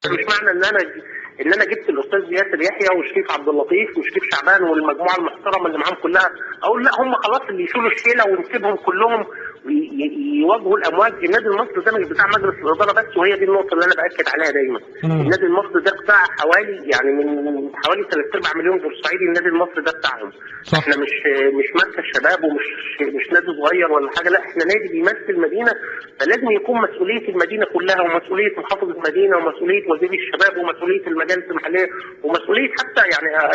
مش معنى ان انا جبت الاستاذ ياسر يحيى وشريف عبد اللطيف وشريف شعبان والمجموعة المحترمة اللي معاهم كلها، اقول لا هم خلاص اللي يشيلوا الشيله ونسيبهم كلهم يواجهوا الامواج. النادي المصري ده مش بتاع مجلس الادارة بس، وهي دي النقطة اللي انا باكد عليها دايما. النادي المصري ده بتاع حوالي يعني من حوالي 3 مليون بورسعيدي، النادي المصري ده بتاعهم. احنا مش مركز شباب ومش مش نادي صغير ولا حاجه، لا احنا نادي بيمثل مدينه، فلازم يكون مسؤولية المدينة كلها ومسؤولية محافظ المدينة ومسؤولية وزير الشباب ومسؤولية المجالس المحلية ومسؤولية حتى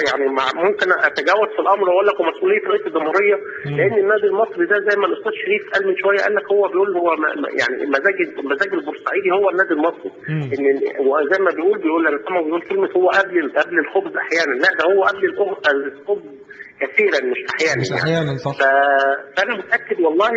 يعني ممكن اتجاوز في الامر واقول لك ومسؤولية رئيس الجمهوريه، لان النادي المصري ده زي ما الاستاذ شريف قال من شويه، قال لك هو بيقول هو يعني مزاج البورسعيدي هو النادي المصري، ان وزي ما بيقول انا سامعه بيقول كلمة هو قبل الخبز احيانا، لا ده هو قبل الخبز كثيرا مش احيانا. مش احيانا، صح. فانا متاكد والله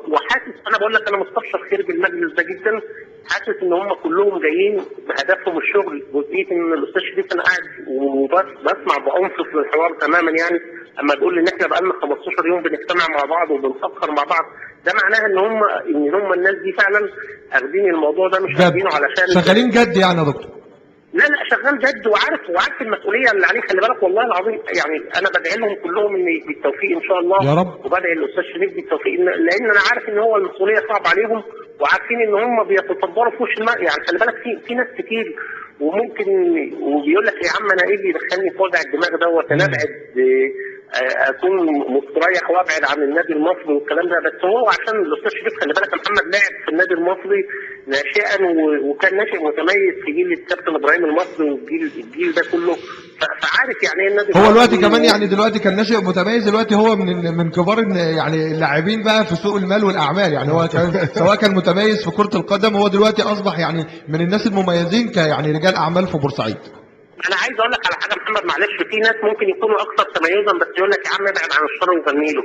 وحاسس، انا بقول لك انا مستبشر خير بالمجلس ده جدا، حاسس ان هم كلهم جايين بهدفهم الشغل. جزئية ان الاستاذ شريف انا قاعد وبسمع بانصت للحوار تماما، يعني اما بيقول ان احنا بقالنا 15 يوم بنجتمع مع بعض وبنفكر مع بعض، ده معناها ان هم الناس دي فعلا اخدين الموضوع ده مش جد اخدينه علشان شغالين جد يعني يا دكتور. لا شغال جد وعارف المسؤولية اللي عليه. خلي بالك والله العظيم يعني انا بدعي لهم كلهم ان بالتوفيق ان شاء الله يا رب. وبدعي الاستاذ شريف بالتوفيق، لان انا عارف ان هو المسؤولية صعبة عليهم، وعارفين ان هم بيتصدروا في وش الماء. يعني خلي بالك في ناس كتير وممكن وبيقول لك يا عم انا ايه اللي يدخلني في وجع الدماغ دوت، انا ابعد اكون مستريح وابعد عن النادي المصري والكلام ده. بس هو عشان الاستاذ شريف خلي بالك يا محمد لعب في النادي المصري ناشئا وكان ناشئ متميز في جيل الكابتن ابراهيم المصري والجيل ده كله، فعارف يعني ايه النادي هو دلوقتي المصري. كمان يعني دلوقتي كان ناشئ متميز، دلوقتي هو من كبار يعني اللاعبين بقى في سوق المال والاعمال، يعني هو كان سواء كان متميز في كرة القدم، هو دلوقتي اصبح يعني من الناس المميزين يعني رجال اعمال في بورسعيد. انا عايز اقول لك على حاجة محمد معلش، في ناس ممكن يكونوا اكثر تميزا بس يقول لك يا عم ابعد عن الشر وغني له.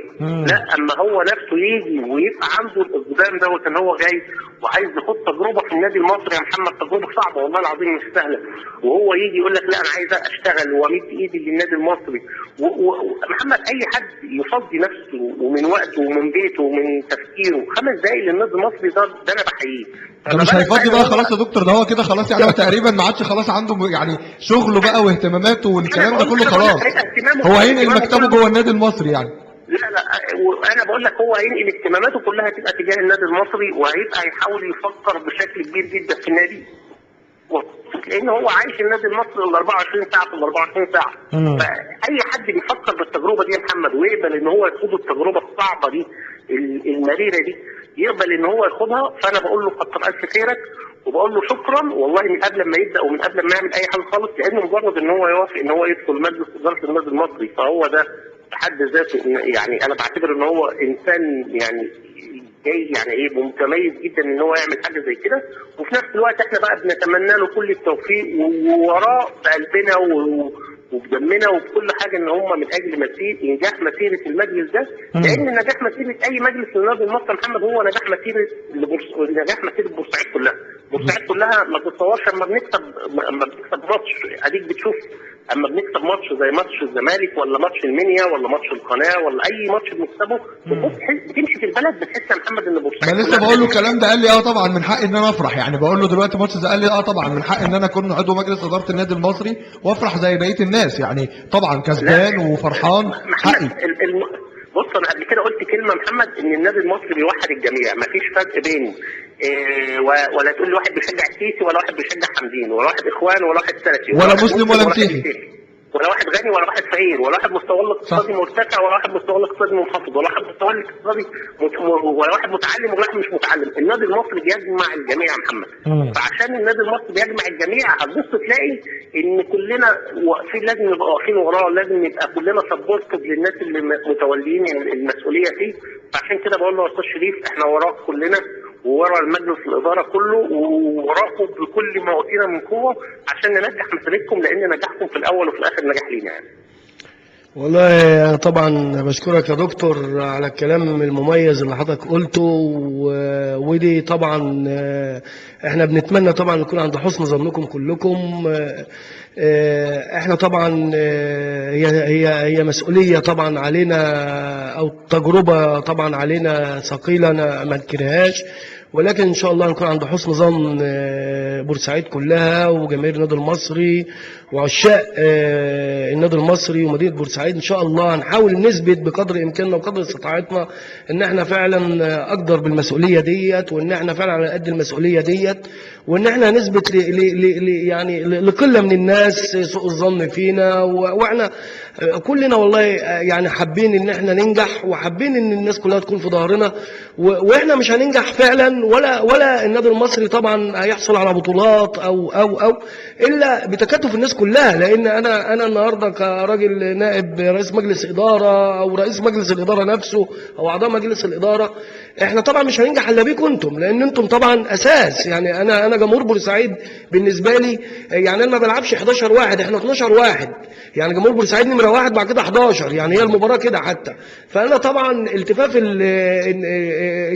لا اما هو نفسه يجي ويبقى عنده الاقدام دوت ان هو جاي وعايز يخوض تجربه في النادي المصري يا محمد، تجربه صعبة والله العظيم مش سهلة، وهو يجي يقول لك لا انا عايز اشتغل وامد ايدي للنادي المصري. ومحمد اي حد يفضي نفسه ومن وقته ومن بيته ومن تفكيره 5 دقائق للنادي المصري ده انا بحييه. ده مش هيفضي بقى خلاص يا دكتور، ده هو كده خلاص يعني هو تقريبا ما عادش خلاص عنده يعني شغله بقى واهتماماته والكلام ده كله خلاص، هو هينقل مكتبه جوه النادي المصري يعني. لا وانا بقول لك هو هينقل اهتماماته كلها تبقى تجاه النادي المصري، وهيبقى يحاول يفكر بشكل كبير جدا في النادي، لان هو عايش النادي المصري ال 24 ساعة في ال 24 ساعة. فاي حد بيفكر بالتجربة دي يا محمد ويقبل ان هو يخوض التجربة الصعبة دي المريره دي، يقبل ان هو ياخدها، فانا بقول له كتر الف خيرك وبقول له شكرا والله من قبل ما يبدا ومن قبل ما يعمل اي حاجة خالص، لانه مجرد ان هو يوافق ان هو يدخل مجلس ادارة النادي المصري فهو ده في حد ذاته يعني انا بعتبر ان هو انسان يعني جاي يعني ايه متميز جدا ان هو يعمل حاجة زي كده. وفي نفس الوقت احنا بقى بنتمنى له كل التوفيق ووراه بقلبنا وبدمنا وبكل حاجة ان هم من اجل مسير انجاح مسيره المجلس ده، لان نجاح مسيره اي مجلس للنادي المصري محمد هو نجاح مسيره بورسعيد كلها. بورسعيد كلها ما تتصورش اما بنكسب ماتش، اديك بتشوف اما بنكسب ماتش زي ماتش الزمالك ولا ماتش المنيا ولا ماتش القناة ولا اي ماتش بنكسبه، بتبص بتمشي في البلد بتحس يا محمد ان بورسعيد ما لسه كلها بقول له الكلام ده، قال لي اه طبعا من حقي ان انا افرح، يعني بقول له دلوقتي ماتش زي، قال لي اه طبعا من حقي ان انا اكون عضو مجلس ادارة النادي المصري وافرح زي بقية الناس، يعني طبعا كسبان وفرحان محمد حقي. بص انا قبل كده قلت كلمة محمد ان النادي المصري بيوحد الجميع، مفيش فرق بين إيه ولا تقول لي واحد بيشجع السيسي ولا واحد بيشجع حمدين ولا واحد اخوان ولا واحد سلفي ولا واحد مسلم ولا واحد مسيحي. ولا واحد غني ولا واحد فقير ولا واحد مستواه الاقتصادي مرتفع ولا واحد مستواه الاقتصادي منخفض ولا واحد مستواه الاقتصادي ولا واحد متعلم ولا واحد مش متعلم. النادي المصري بيجمع الجميع يا محمد. فعشان النادي المصري بيجمع الجميع هتبص تلاقي ان كلنا واقفين، لازم نبقى واقفين وراه، لازم نبقى كلنا supportive للناس اللي متوليين المسؤولية فيه. فعشان كده بقول له يا استاذ شريف احنا وراك كلنا وورا المجلس الادارة كله ووراكم بكل ما اوتينا من قوة عشان ننجح مسيرتكم، لان نجاحكم في الاول وفي الاخر نجاح لينا يعني. والله أنا طبعا بشكرك يا دكتور على الكلام المميز اللي حضرتك قلته، ودي طبعا احنا بنتمنى طبعا نكون عند حسن ظنكم كلكم. احنا طبعا هي مسؤولية طبعا علينا او تجربة طبعا علينا ثقيلة، أنا ما نكرهاش. ولكن ان شاء الله نكون عند حسن ظن بورسعيد كلها وجماهير النادي المصري وعشاق النادي المصري ومدينة بورسعيد. ان شاء الله هنحاول نثبت بقدر امكاننا وقدر استطاعتنا ان احنا فعلا اقدر بالمسؤولية ديت، وان احنا فعلا على قد المسؤولية ديت، وان احنا هنثبت يعني لقلة من الناس سوء الظن فينا، واحنا كلنا والله يعني حابين ان احنا ننجح، وحابين ان الناس كلها تكون في ظهرنا، واحنا مش هننجح فعلا ولا النادي المصري طبعا هيحصل على بطولات او او او الا بتكاتف الناس كلها. لان انا النهارده كراجل نائب رئيس مجلس ادارة او رئيس مجلس الادارة نفسه او اعضاء مجلس الادارة، احنا طبعا مش هننجح الا بيكم انتم، لان انتم طبعا اساس. يعني انا جمهور بورسعيد بالنسبة لي، يعني انا ما بلعبش 11 واحد، احنا 12 واحد، يعني جمهور بورسعيد نمره واحد بعد كده 11، يعني هي المباراة كده حتى. فانا طبعا التفاف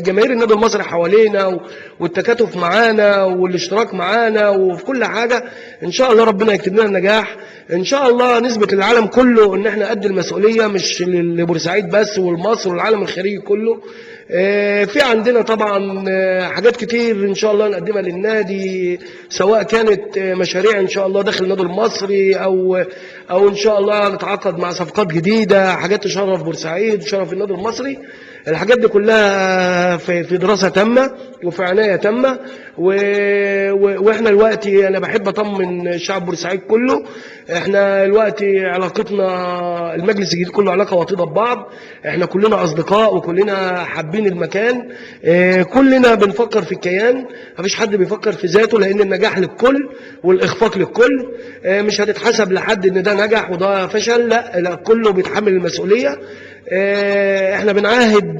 جماهير النادي المصري حوالينا والتكاتف معانا والاشتراك معانا وفي كل حاجة، ان شاء الله ربنا يكتب لنا النجاح. ان شاء الله نثبت للعالم كله ان احنا قد المسؤولية، مش لبورسعيد بس والمصر والعالم الخارجي كله. في عندنا طبعا حاجات كتير ان شاء الله نقدمها للنادي، سواء كانت مشاريع ان شاء الله داخل النادي المصري او ان شاء الله نتعاقد مع صفقات جديدة، حاجات تشرف بورسعيد وتشرف النادي المصري. الحاجات دي كلها في دراسة تامة وفي عناية تامة، واحنا دلوقتي انا بحب اطمن شعب بورسعيد كله، احنا دلوقتي علاقتنا المجلس الجديد كله علاقة وطيدة ببعض، احنا كلنا اصدقاء وكلنا حابين المكان، كلنا بنفكر في الكيان، مفيش حد بيفكر في ذاته، لان النجاح للكل والاخفاق للكل، مش هتتحسب لحد ان ده نجح وده فشل، لا كله بيتحمل المسؤولية. احنا بنعاهد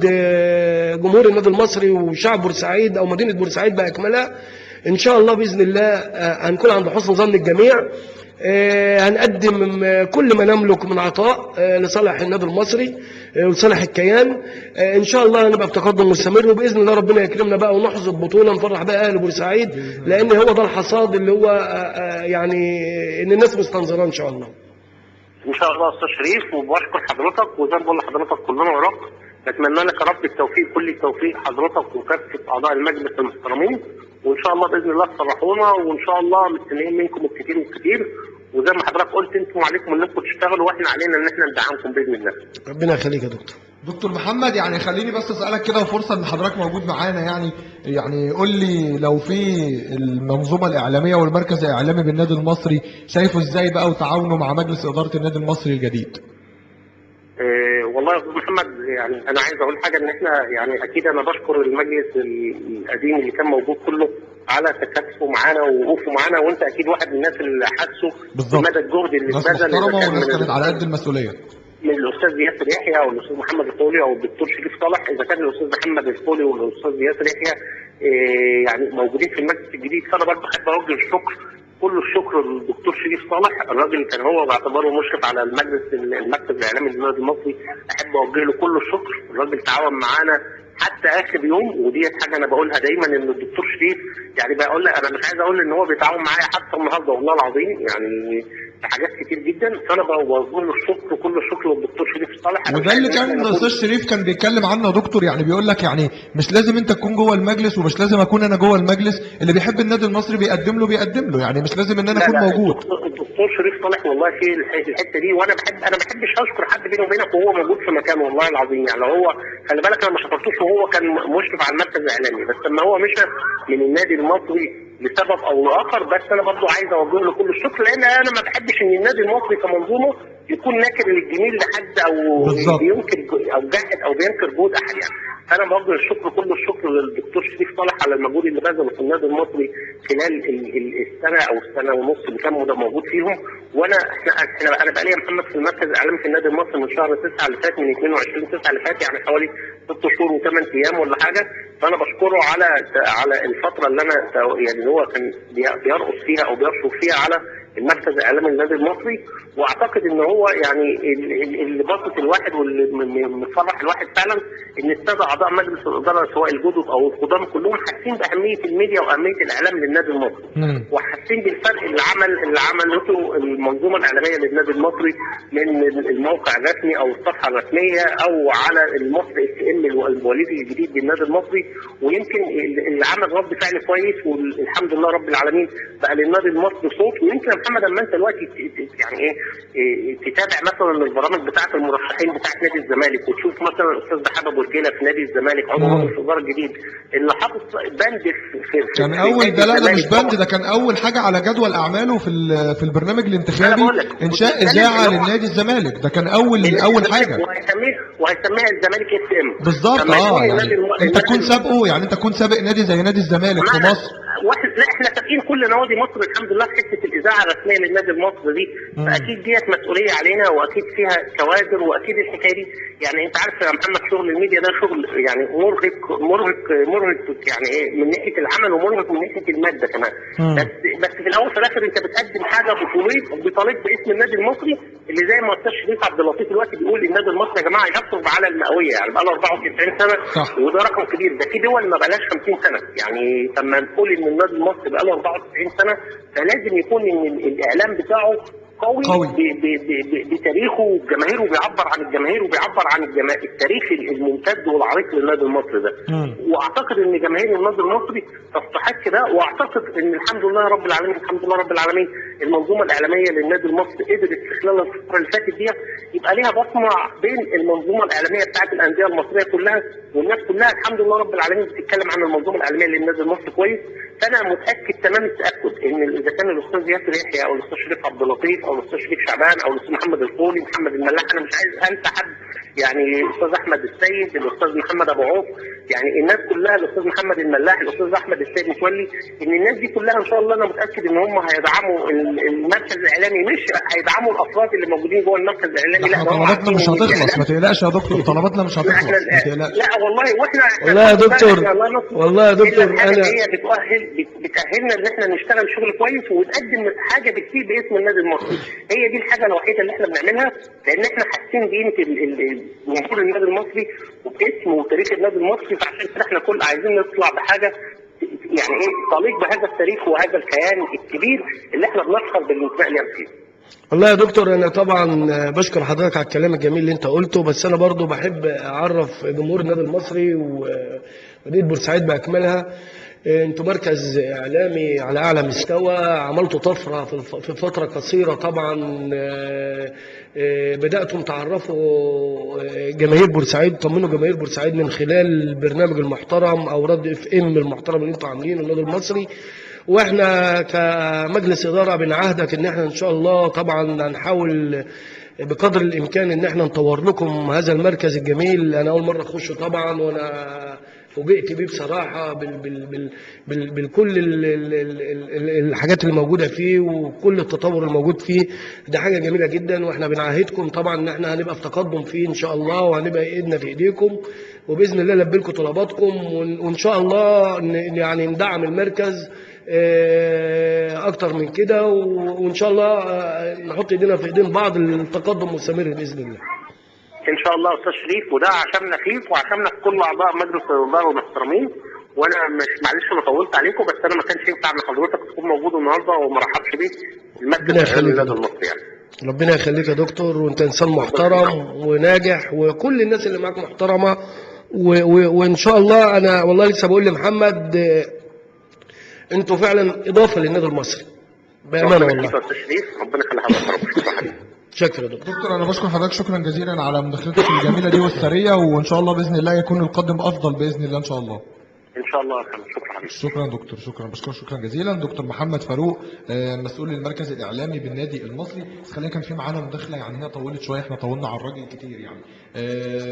جمهور النادي المصري وشعب بورسعيد او مدينة بورسعيد باكملها، ان شاء الله باذن الله هنكون عند حسن ظن الجميع، هنقدم كل ما نملك من عطاء لصالح النادي المصري ولصالح الكيان. ان شاء الله هنبقى في تقدم مستمر، وباذن الله ربنا يكرمنا بقى ونحصد بطوله نفرح بقى اهل بورسعيد، لان هو ده الحصاد اللي هو يعني ان الناس مستنظراه ان شاء الله. ان شاء الله استاذ شريف، وبشكر حضرتك، وزي ما بقول لحضرتك كلنا وراك، بتمنى لك يا رب التوفيق، كل التوفيق حضرتك وكافة اعضاء المجلس المحترمين، وان شاء الله باذن الله تفرحونا، وان شاء الله مستنيين منكم الكثير والكثير، وزي ما حضرتك قلت انتم عليكم انكم تشتغلوا واحنا علينا ان احنا ندعمكم باذن الله. ربنا يخليك يا دكتور. دكتور محمد، يعني خليني بس اسالك كده، وفرصه ان حضرتك موجود معانا، يعني قول لي لو في المنظومة الاعلامية والمركز الاعلامي بالنادي المصري شايفه ازاي بقى وتعاونه مع مجلس ادارة النادي المصري الجديد؟ والله يا استاذ محمد، يعني انا عايز اقول حاجة، ان احنا يعني اكيد انا بشكر المجلس القديم اللي كان موجود كله على تكاتفه معانا ووقوفه معانا، وانت اكيد واحد من الناس اللي حاسه بمدى الجهد اللي اتبذل، ناس محترمه وناس كانت على قد المسؤولية، من الاستاذ ياسر يحيى او الاستاذ محمد الخولي او الدكتور شريف صالح. اذا كان الاستاذ محمد الخولي والاستاذ ياسر يحيى يعني موجودين في المجلس الجديد، فانا برضه احب اوجه الشكر، كل الشكر للدكتور شريف صالح، الراجل اللي كان هو باعتباره مشرف على المجلس المركز الاعلامي للنادي المصري، احب اوجه له كل الشكر. الراجل تعاون معانا حتى اخر يوم، ودي حاجة انا بقولها دايما ان الدكتور شريف يعني بقول انا مش عايز اقول ان هو بيتعاون معايا حتى النهارده والله العظيم، يعني في حاجات كتير جدا، فانا بوجه له الشكر، كل الشكر للدكتور شريف صالح. وده اللي كان الاستاذ شريف كان بيتكلم عنه يا دكتور، يعني بيقول لك يعني مش لازم انت تكون جوه المجلس ومش لازم اكون انا جوه المجلس، اللي بيحب النادي المصري بيقدم له بيقدم له، يعني مش لازم ان انا اكون موجود. الدكتور شريف صالح والله في الحتة دي، وانا بحب انا ما بحبش اشكر حد بيني وبينك وهو موجود في مكانه والله العظيم، يعني هو خلي بالك انا ما شكرتوش وهو كان مشرف على المركز الاعلامي، بس لما هو مشى من النادي المصري لسبب او لاخر، بس انا برضو عايز اوجه له كل الشكر، لان انا ما بحبش ان النادي المصري كمنظومة يكون ناكر للجميل لحد او بينكر او جاحد او بينكر جهود احد يعني. فانا بوجه الشكر كل الشكر للدكتور شريف صالح على المجهود اللي بذله في النادي المصري خلال السنة او السنة ونص اللي كان موجود فيهم. وانا احنا انا بقالي يا محمد في المركز الاعلامي في النادي المصري من شهر 9 اللي فات، من 22/9 اللي فات، يعني حوالي 6 شهور و8 ايام ولا حاجة. فانا بشكره على الفترة اللي انا يعني هو كان بيرقص فيها او بيرشف فيها على المركز الاعلامي للنادي المصري. واعتقد ان هو يعني اللي بسط الواحد واللي مفرح الواحد فعلا ان السادة اعضاء مجلس الادارة سواء الجدد او القدام كلهم حاسين باهمية الميديا واهمية الاعلام للنادي المصري، وحاسين بالفرق اللي عملته المنظومة الاعلامية للنادي المصري من الموقع الرسمي او الصفحة الرسمية او على المصري FM الوليد الجديد للنادي المصري. ويمكن اللي عمل رد فعل كويس، والحمد لله رب العالمين بقى للنادي المصري صوت. ويمكن يا محمد اما انت دلوقتي يعني ايه تتابع مثلا البرامج بتاعه المرشحين بتاعه نادي الزمالك، وتشوف مثلا الاستاذ بحاب ابو رجيله في نادي الزمالك عضو مجلس الادارة الجديد اللي حاطط بند في كان اول ده، لا ده مش بند، ده كان اول حاجة على جدول اعماله في البرنامج الانتخابي انشاء اذاعة للنادي الزمالك، ده كان اول حاجة، وهيسميها الزمالك FM بالظبط. يعني انت تكون سابقه، يعني انت تكون سابق نادي زي نادي الزمالك في مصر. لا احنا سابقين كل نوادي مصر الحمد لله في حتة الاذاعة الرسمية للنادي المصري دي، فاكيد ديت مسؤولية علينا واكيد فيها كوادر واكيد الحكاية دي. يعني انت عارف يا محمد شغل الميديا ده شغل يعني مرهق مرهق مرهق، يعني ايه من ناحية العمل ومرهق من ناحية المادة كمان. بس في الاول وفي الاخر انت بتقدم حاجة بطليق باسم النادي المصري، اللي زي ما استاذ شريف عبد اللطيف دلوقتي بيقول النادي المصري يا جماعة يصرف على المئويه، يعني بقى له 94 سنة صح. وده رقم كبير، ده في دول ما بقالهاش 50 سنة. يعني لما نقول ان النادي المصري بقى له 94 سنة فلازم يكون ان الاعلام بتاعه قوي بتاريخه وبجماهيره، وبيعبر عن الجماهير وبيعبر عن التاريخ الممتد والعريق للنادي المصري ده. واعتقد ان جماهير النادي المصري تستحق ده، واعتقد ان الحمد لله رب العالمين، الحمد لله رب العالمين المنظومة الاعلامية للنادي المصري قدرت في خلال الفترة اللي فاتت دي يبقى ليها بصمة بين المنظومة الاعلامية بتاعت الاندية المصرية كلها، والناس كلها الحمد لله رب العالمين بتتكلم عن المنظومة الاعلامية للنادي المصري كويس. فانا متاكد تمام التاكد ان اذا كان الاستاذ ياسر يحيى او الاستاذ شريف عبد اللطيف او الاستاذ شريف شعبان او الاستاذ محمد الخولي، محمد الملاح، انا مش عايز انسى حد، يعني الاستاذ احمد السيد، الاستاذ محمد ابو عوف، يعني الناس كلها، الاستاذ محمد الملاح، الاستاذ احمد السيد متولي، ان الناس دي كلها ان شاء الله انا متاكد ان هم هيدعموا المركز الاعلامي، مش هيدعموا الافراد اللي موجودين جوه المركز الاعلامي. لا طلباتنا مش هتخلص، ما تقلقش يا دكتور، طلباتنا مش هتخلص، ما تقلقش. لا والله واحنا والله يا دكتور، والله يا دكتور انا هي بتاهلنا ان احنا نشتغل شغل كويس ونقدم حاجة بتليق باسم النادي المصري. هي دي الحاجة الوحيدة اللي احنا بنعملها، لان احنا حاسين بقيمة جمهور النادي المصري وباسمه وتاريخ النادي المصري، فعشان كده احنا كل عايزين نطلع بحاجة يعني ايه تليق بهذا التاريخ وهذا الكيان الكبير اللي احنا بنفخر بالانتماء ليه فيه. والله يا دكتور انا طبعا بشكر حضرتك على الكلام الجميل اللي انت قلته، بس انا برضو بحب اعرف جمهور النادي المصري ومدينة بورسعيد باكملها، انتوا مركز اعلامي على اعلى مستوى، عملتوا طفرة في فترة قصيرة طبعا، بداتم تعرفوا جماهير بورسعيد، طمنوا جماهير بورسعيد من خلال البرنامج المحترم او رد FM المحترم اللي انتوا عاملينه النادي المصري. واحنا كمجلس ادارة بنعهدك ان احنا ان شاء الله طبعا هنحاول بقدر الامكان ان احنا نطور لكم هذا المركز الجميل. انا اول مرة اخشه طبعا وانا فوجئت بيه بصراحة بالكل الحاجات اللي موجودة فيه وكل التطور الموجود فيه، ده حاجة جميلة جدا. واحنا بنعاهدكم طبعا ان احنا هنبقى في تقدم فيه ان شاء الله، وهنبقى ايدنا في ايديكم وباذن الله نلبي لكم طلباتكم، وان شاء الله يعني ندعم المركز اكتر من كده، وان شاء الله نحط ايدينا في ايدين بعض للتقدم مستمر باذن الله. ان شاء الله استاذ شريف، وده عشمنا فيك وعشمنا في كل اعضاء مجلس الادارة المحترمين. وانا مش معلش انا طولت عليكم، بس انا ما كانش ينفع ان حضرتك تكون موجود النهارده وما رحبش بيك. المركز الاعلامي المصري يعني. ربنا يخليك يا دكتور، وانت انسان محترم وناجح وكل الناس اللي معاك محترمه، وان شاء الله انا والله لسه بقول لمحمد انتوا فعلا اضافه للنادي المصري بامانه والله. ربنا يخلي حضرتك. شكرا يا دكتور. دكتور انا بشكر حضرتك شكرا جزيلا على مداخلتك الجميلة دي والثريه، وان شاء الله باذن الله يكون القادم افضل باذن الله ان شاء الله. ان شاء الله. شكرا حبيبي. شكرا دكتور، شكرا، بشكر شكرا جزيلا دكتور محمد فاروق مسؤول المركز الاعلامي بالنادي المصري. بس خلينا كان في معانا مداخله يعني هي طولت شوية، احنا طولنا على الراجل كتير يعني.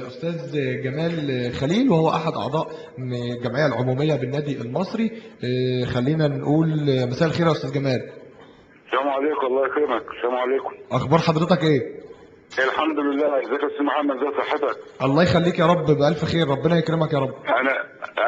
استاذ جمال خليل وهو احد اعضاء الجمعية العمومية بالنادي المصري، خلينا نقول مساء الخير يا استاذ جمال. السلام عليكم. الله يكرمك. السلام عليكم. اخبار حضرتك ايه؟ الحمد لله. ازيك يا استاذ محمد، ازي صحتك؟ الله يخليك يا رب، بألف خير، ربنا يكرمك يا رب.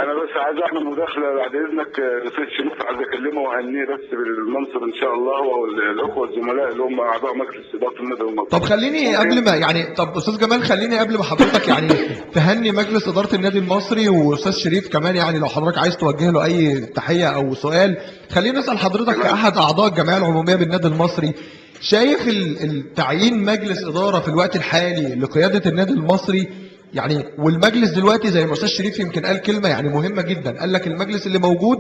انا بس عايز اعمل مداخله بعد اذنك. الاستاذ شريف عايز اكلمه واهنيه بس بالمنصب ان شاء الله، والاخوة الزملاء اللي هم اعضاء مجلس ادارة النادي المصري. طب خليني قبل ما يعني، طب استاذ جمال خليني قبل ما حضرتك يعني تهني مجلس ادارة النادي المصري واستاذ شريف كمان، يعني لو حضرتك عايز توجه له اي تحية او سؤال، خليني اسال حضرتك كاحد اعضاء الجمعية العمومية بالنادي المصري، شايف التعيين مجلس ادارة في الوقت الحالي لقيادة النادي المصري يعني، والمجلس دلوقتي زي ما استاذ شريف يمكن قال كلمة يعني مهمة جدا، قال لك المجلس اللي موجود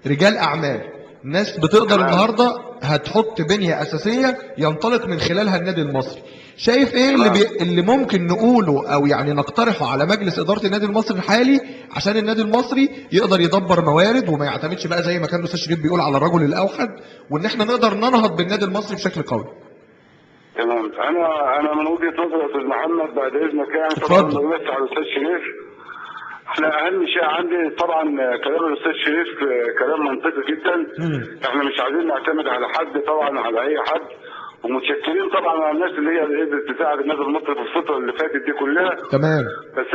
رجال اعمال، ناس بتقدر النهارده هتحط بنيه اساسية ينطلق من خلالها النادي المصري. شايف ايه اللي ممكن نقوله او يعني نقترحه على مجلس ادارة النادي المصري الحالي عشان النادي المصري يقدر يدبر موارد وما يعتمدش بقى زي ما كان الاستاذ شريف بيقول على الرجل الاوحد، وان احنا نقدر ننهض بالنادي المصري بشكل قوي؟ تمام. انا من وجهه نظري يا استاذ محمد بعد اذنك، يعني طبعا بس على الاستاذ شريف، احنا اهم شيء عندي طبعا كلام الاستاذ شريف كلام منطقي جدا. احنا مش عايزين نعتمد على حد طبعا، على اي حد، ومتشكرين طبعا على الناس اللي هي قدرت تساعد النادي المصري في الفترة اللي فاتت دي كلها. تمام. بس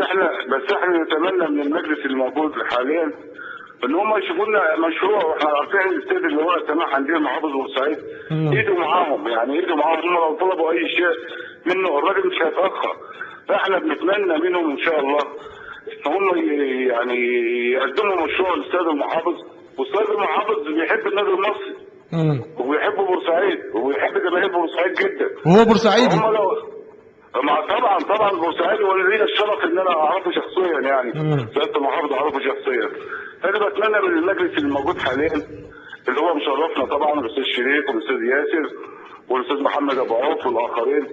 احنا نتمنى من المجلس الموجود حاليا ان هم يشوفوا لنا مشروع، واحنا عارفين الاستاد اللي هو سماح عندنا محافظ بورسعيد ايده معاهم، يعني ايده معاهم، هم لو طلبوا اي شيء منه الراجل مش هيتاخر. فاحنا بنتمنى منهم ان شاء الله ان هم يعني يقدموا مشروع للاستاذ المحافظ، والاستاذ المحافظ بيحب النادي المصري وبيحب بورسعيد وبيحب جماهير بورسعيد جدا، وهو بورسعيدي. طبعا طبعا بورسعيدي، ولينا الشرف ان انا اعرفه شخصيا، يعني سيادة المحافظ اعرفه شخصيا. فانا بتمنى من المجلس الموجود حاليا اللي هو مشرفنا طبعا الاستاذ شريف والاستاذ ياسر والاستاذ محمد ابو عوف والاخرين،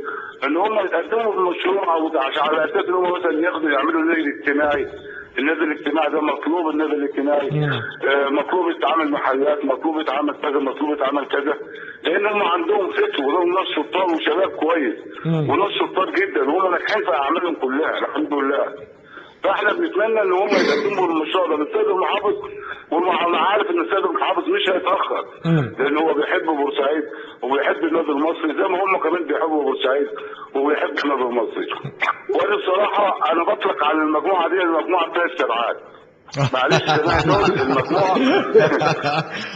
ان هم يتقدموا بالمشروع او على اساس ان هم مثلا ياخدوا يعملوا النادي الاجتماعي. النادي الاجتماعي ده مطلوب، النادي الاجتماعي مطلوب يتعامل محلات، مطلوب يتعامل كذا، مطلوب يتعامل كذا، لان هم عندهم فكر ولهم ناس شطار وشباب كويس وناس شطار جدا، وهم ناجحين في اعمالهم كلها الحمد لله. فاحنا بنتمنى ان هم يقدموا المشروع ده للسيد المحافظ، وانا عارف ان السيد المحافظ مش هيتاخر، لان هو بيحب بورسعيد وبيحب النادي المصري زي ما هم كمان بيحبوا بورسعيد وبيحب النادي المصري. وانا بصراحة انا بطلق على المجموعة دي المجموعة بتاعت السبعات. معلش المجموعة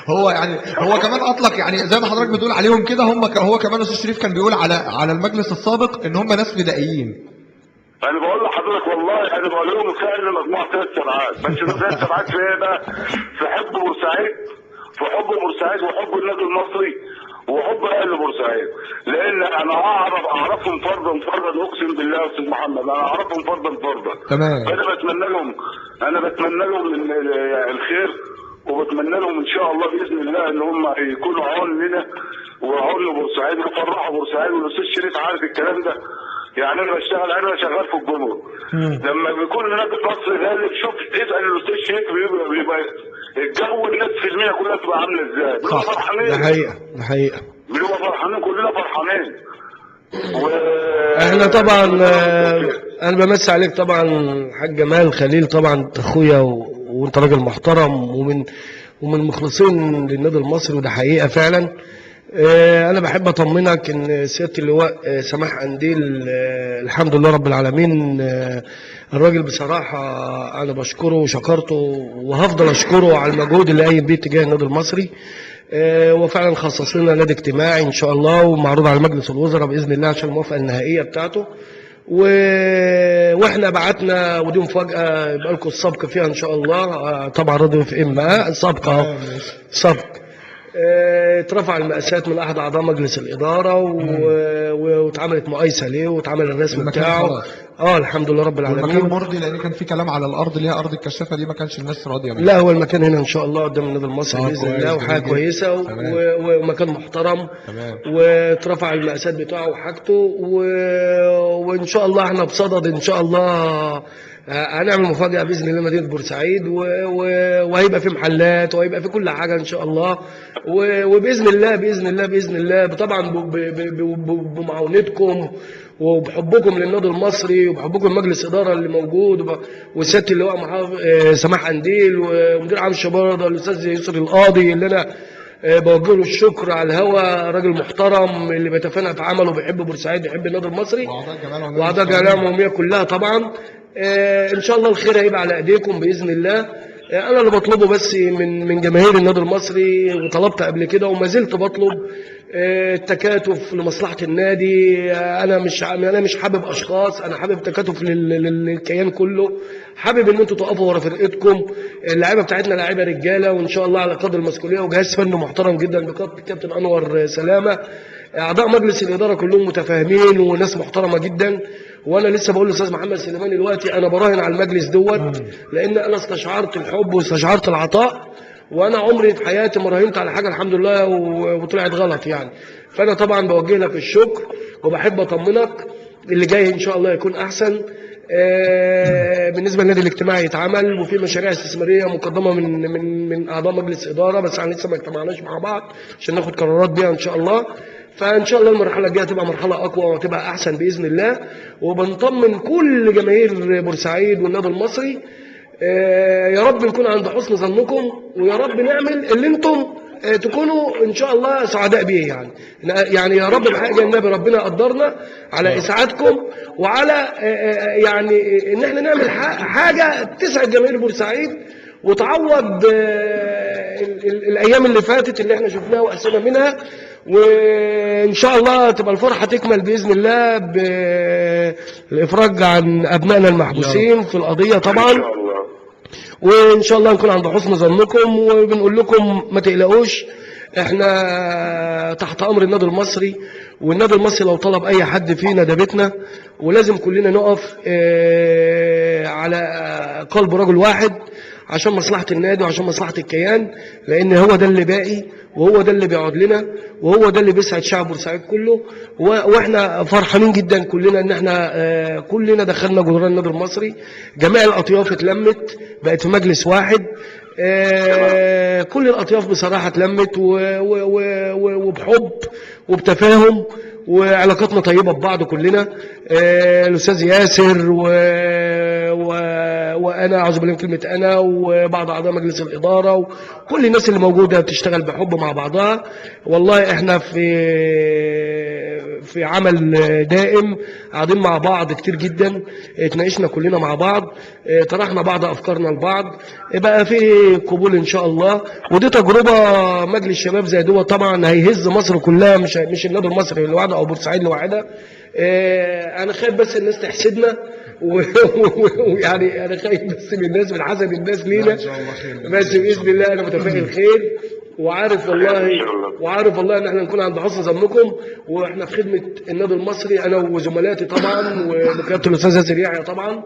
هو يعني هو كمان اطلق، يعني زي ما حضرتك بتقول عليهم كده، هم هو كمان استاذ شريف كان بيقول على المجلس السابق ان هم ناس فدائيين. انا بقول لحضرتك والله انا بقول لهم فعلا مجموعة 3 سبعات، بس 3 سبعات في ايه بقى؟ في حب بورسعيد، في حب بورسعيد وحب النادي المصري وحب اهل بورسعيد، لان انا اعرفهم فردا فردا، اقسم بالله يا استاذ محمد انا اعرفهم فردا فردا. تمام. فانا بتمنى لهم الخير، وبتمنى لهم ان شاء الله باذن الله ان هم يكونوا عون لنا وعون لبورسعيد ويفرحوا بورسعيد. والاستاذ شريف عارف الكلام ده، يعني انا بشتغل، انا شغال في الجمرك، لما بيكون النادي المصري غالب شوف اسال الاستاذ شريف بيبقى الجو الناس في المينا كلها بتبقى عامله ازاي، بنبقى فرحانين. ده حقيقة، ده حقيقة، بنبقى فرحانين، كلنا فرحانين. احنا طبعا انا بمسي عليك طبعا حاج جمال خليل، طبعا اخويا وانت راجل محترم ومن مخلصين للنادي المصري، وده حقيقة فعلا. انا بحب اطمنك ان سيادة اللواء سماح قنديل الحمد لله رب العالمين، الراجل بصراحة انا بشكره وشكرته وهفضل اشكره على المجهود اللي قايم بيه تجاه النادي المصري. وفعلا خصص لنا نادي اجتماعي ان شاء الله، ومعروض على مجلس الوزراء باذن الله عشان الموافقة النهائية بتاعته. واحنا بعتنا، ودي مفاجاة يبقى لكم السبق فيها ان شاء الله. طبعا راديو FM سبق اهو، سبق. اترفع المقاسات من احد اعضاء مجلس الادارة واتعملت مقايسه ليه واتعمل الرسم بتاعه. الحمد لله رب العالمين. المكان مرضي، لان كان في كلام على الارض اللي هي ارض الكشافه دي ما كانش الناس راضية منها. لا هو المكان هنا ان شاء الله قدام النادي المصري باذن الله، وحاجه كويسة ومكان محترم، واترفع المقاسات بتاعه وحاجته، وان شاء الله احنا بصدد ان شاء الله هنعمل مفاجأة بإذن الله مدينة بورسعيد، وهيبقى في محلات وهيبقى في كل حاجة إن شاء الله، وبإذن الله بإذن الله بإذن الله طبعا بمعاونتكم وبحبكم للنادي المصري وبحبكم لمجلس الإدارة اللي موجود، وسيادة اللواء سماح قنديل ومدير عام الشباب الأستاذ يسري القاضي اللي أنا بوجه له الشكر على الهوا، راجل محترم اللي بيتفانى في عمله، بيحب بورسعيد، بيحب النادي المصري، واعضاء الجمعية العمومية كلها طبعا. ان شاء الله الخير هيبقى على ايديكم باذن الله. انا اللي بطلبه بس من جماهير النادي المصري، وطلبت قبل كده وما زلت بطلب التكاتف لمصلحة النادي. انا مش حابب اشخاص، انا حابب تكاتف للكيان كله. حابب ان انتوا تقفوا ورا فرقتكم. اللعيبة بتاعتنا لعيبة رجاله، وان شاء الله على قدر المسؤولية، وجهاز فني محترم جدا بقيادة الكابتن انور سلامه. اعضاء مجلس الادارة كلهم متفاهمين وناس محترمه جدا. وانا لسه بقول للاستاذ محمد سليمان دلوقتي انا براهن على المجلس دوت، لان انا استشعرت الحب واستشعرت العطاء، وانا عمري في حياتي ما راهنت على حاجة الحمد لله وطلعت غلط يعني. فانا طبعا بوجه لك الشكر، وبحب اطمنك اللي جاي ان شاء الله يكون احسن. بالنسبة للنادي الاجتماعي يتعمل، وفي مشاريع استثمارية مقدمه من من من اعضاء مجلس ادارة، بس احنا لسه ما اجتمعناش مع بعض عشان ناخد قرارات بيها ان شاء الله. فان شاء الله المرحلة الجاية تبقى مرحلة اقوى وتبقى احسن باذن الله. وبنطمن كل جماهير بورسعيد والنادي المصري، يا رب نكون عند حسن ظنكم، ويا رب نعمل اللي انتم تكونوا ان شاء الله سعداء بيه يعني يا رب بحق النبي ربنا قدرنا على اسعادكم، وعلى يعني ان احنا نعمل حاجة تسعد جماهير بورسعيد وتعوض الايام اللي فاتت اللي احنا شفناها وقسينا منها. وان شاء الله تبقى الفرحة تكمل باذن الله بالافراج عن ابنائنا المحبوسين في القضية طبعا، وان شاء الله نكون عند حسن ظنكم. وبنقول لكم ما تقلقوش، احنا تحت امر النادي المصري، والنادي المصري لو طلب اي حد فينا ده بيتنا، ولازم كلنا نقف على قلب رجل واحد عشان مصلحة النادي وعشان مصلحة الكيان، لأن هو ده اللي باقي، وهو ده اللي بيقعد لنا، وهو ده اللي بيسعد شعب بورسعيد كله. واحنا فرحانين جدا كلنا ان احنا كلنا دخلنا جدران النادي المصري، جميع الأطياف اتلمت بقت في مجلس واحد، كل الأطياف بصراحة اتلمت وبحب وبتفاهم، وعلاقاتنا طيبة ببعض كلنا. الأستاذ ياسر وأنا أعوذ بالله من كلمة أنا، وبعض أعضاء مجلس الإدارة وكل الناس اللي موجودة بتشتغل بحب مع بعضها. والله إحنا في عمل دائم، قاعدين مع بعض كتير جدا، اتناقشنا كلنا مع بعض، طرحنا بعض أفكارنا لبعض، بقى في قبول إن شاء الله. ودي تجربة مجلس شباب زي دوت طبعا هيهز مصر كلها، مش النادي المصري لوحده أو بورسعيد لوحدها. أنا خايف بس الناس تحسدنا، ويعني انا خايف بس من الناس، من حسد الناس لينا، بس باذن الله انا متفائل خير، وعارف والله، وعارف والله ان احنا نكون عند حسن ظنكم، واحنا في خدمة النادي المصري انا وزملاتي طبعا، وبقياده الاستاذ ياسر يحيى طبعا.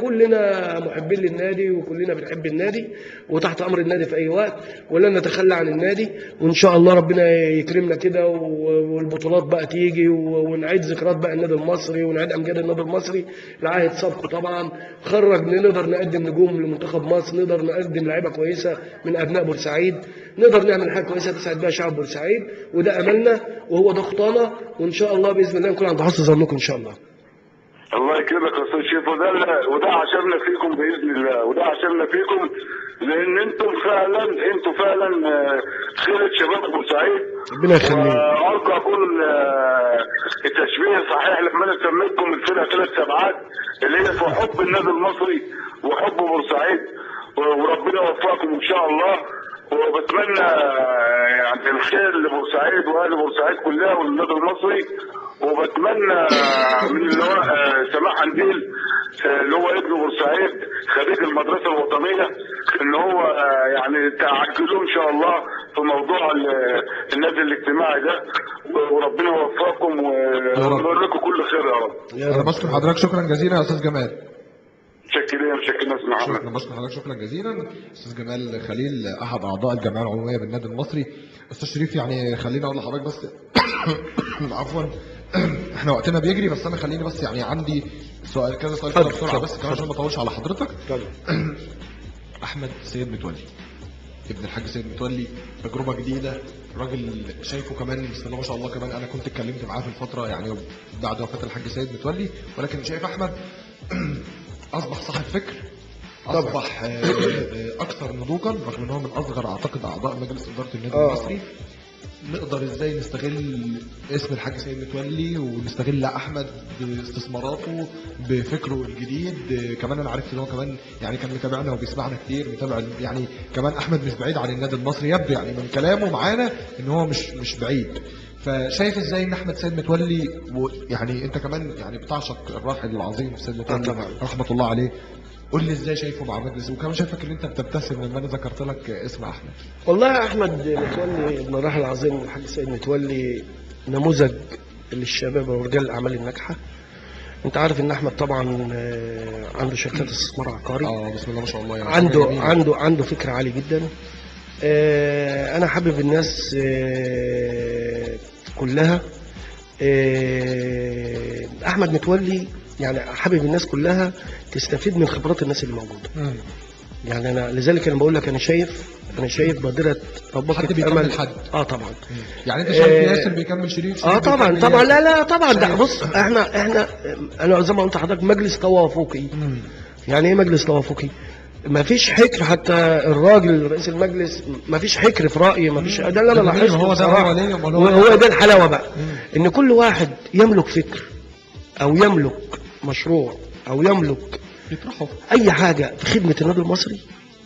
كلنا محبين للنادي وكلنا بنحب النادي، وتحت امر النادي في اي وقت، ولن نتخلى عن النادي. وان شاء الله ربنا يكرمنا كده والبطولات بقى تيجي، ونعيد ذكريات بقى النادي المصري، ونعيد امجاد النادي المصري لعهد سابقه طبعا. خرج نقدر نقدم نجوم لمنتخب مصر، نقدر نقدم لعيبة كويسة من ابناء بورسعيد، نقدر نعمل حاجة كويسة تسعد بها شعب بورسعيد، وده املنا وهو ده خطانا، وان شاء الله باذن الله نكون عند حسن ظنكم ان شاء الله. الله يكرمك يا استاذ شريف، وده عشمنا فيكم باذن الله، وده عشمنا فيكم، لان انتم فعلا خيرة شباب بورسعيد. ربنا يخليك. وارجو اكون التشبيه صحيح لما انا سميتكم الفرقة 3 سبعات، اللي هي في حب النادي المصري وحب بورسعيد، وربنا يوفقكم ان شاء الله. وبتمنى يعني الخير لبورسعيد واهل بورسعيد كلها والنادي المصري، وبتمنى من اللواء سماح قنديل اللي هو ابن بورسعيد خريج المدرسة الوطنية ان هو يعني تعجلوه ان شاء الله في موضوع النادي الاجتماعي ده، وربنا يوفقكم ونقول لكم كل خير يا رب. انا بشكر حضرتك شكرا جزيلا يا استاذ جمال. متشكرين متشكرين استاذ محمد. شكرا، بشكر حضرتك شكرا جزيلا استاذ جمال خليل احد اعضاء الجمعية العمومية بالنادي المصري. استاذ شريف يعني خليني اقول لحضرتك بس عفوا احنا وقتنا بيجري، بس انا خليني بس يعني عندي سؤال كذا سؤال كده بسرعة بس كمان عشان ما اطولش على حضرتك. احمد سيد متولي ابن الحاج سيد متولي، تجربه جديدة، راجل شايفه كمان بسم الله ما شاء الله، كمان انا كنت اتكلمت معاه في الفترة يعني بعد وفاه الحاج سيد متولي، ولكن شايف احمد اصبح صاحب فكر، اصبح اكثر نضوجا، رغم ان هو من اصغر اعتقد اعضاء مجلس ادارة النادي المصري. نقدر ازاي نستغل اسم الحاج سيد متولي ونستغل احمد باستثماراته بفكره الجديد؟ كمان انا عرفت ان هو كمان يعني كان متابعنا وبيسمعنا كتير، متابع يعني كمان احمد مش بعيد عن النادي المصري، يبدو يعني من كلامه معانا ان هو مش بعيد. فشايف ازاي ان احمد سيد متولي، ويعني انت كمان يعني بتعشق الراحل العظيم سيد متولي رحمه الله عليه، قول لي ازاي شايفه مع مجلس، وكمان شايفك ان انت بتبتسم لما انا ذكرت لك اسم احمد. والله احمد متولي ابن الراحل العظيم الحاج سيد متولي نموذج للشباب ورجال الاعمال الناجحة. انت عارف ان احمد طبعا عنده شركات استثمار عقاري، بسم الله ما شاء الله، يعني عنده عنده فكر عالي جدا. انا حابب الناس كلها، احمد متولي يعني حابب الناس كلها تستفيد من خبرات الناس اللي موجودة. يعني انا لذلك انا بقول لك انا شايف بادره حد امل حد. طبعا. يعني انت شايف ياسر بيكمل شريف؟ طبعا طبعا، لا طبعا. ده بص، احنا انا زي ما قلت لحضرتك مجلس توافقي. يعني ايه مجلس توافقي؟ ما فيش حكر، حتى الراجل رئيس المجلس ما فيش حكر في رأي، ما فيش. ده اللي انا لاحظته هو ده، هو ده الحلاوة بقى، ان كل واحد يملك فكر او يملك مشروع او يملك يطرحه اي حاجة في خدمة النادي المصري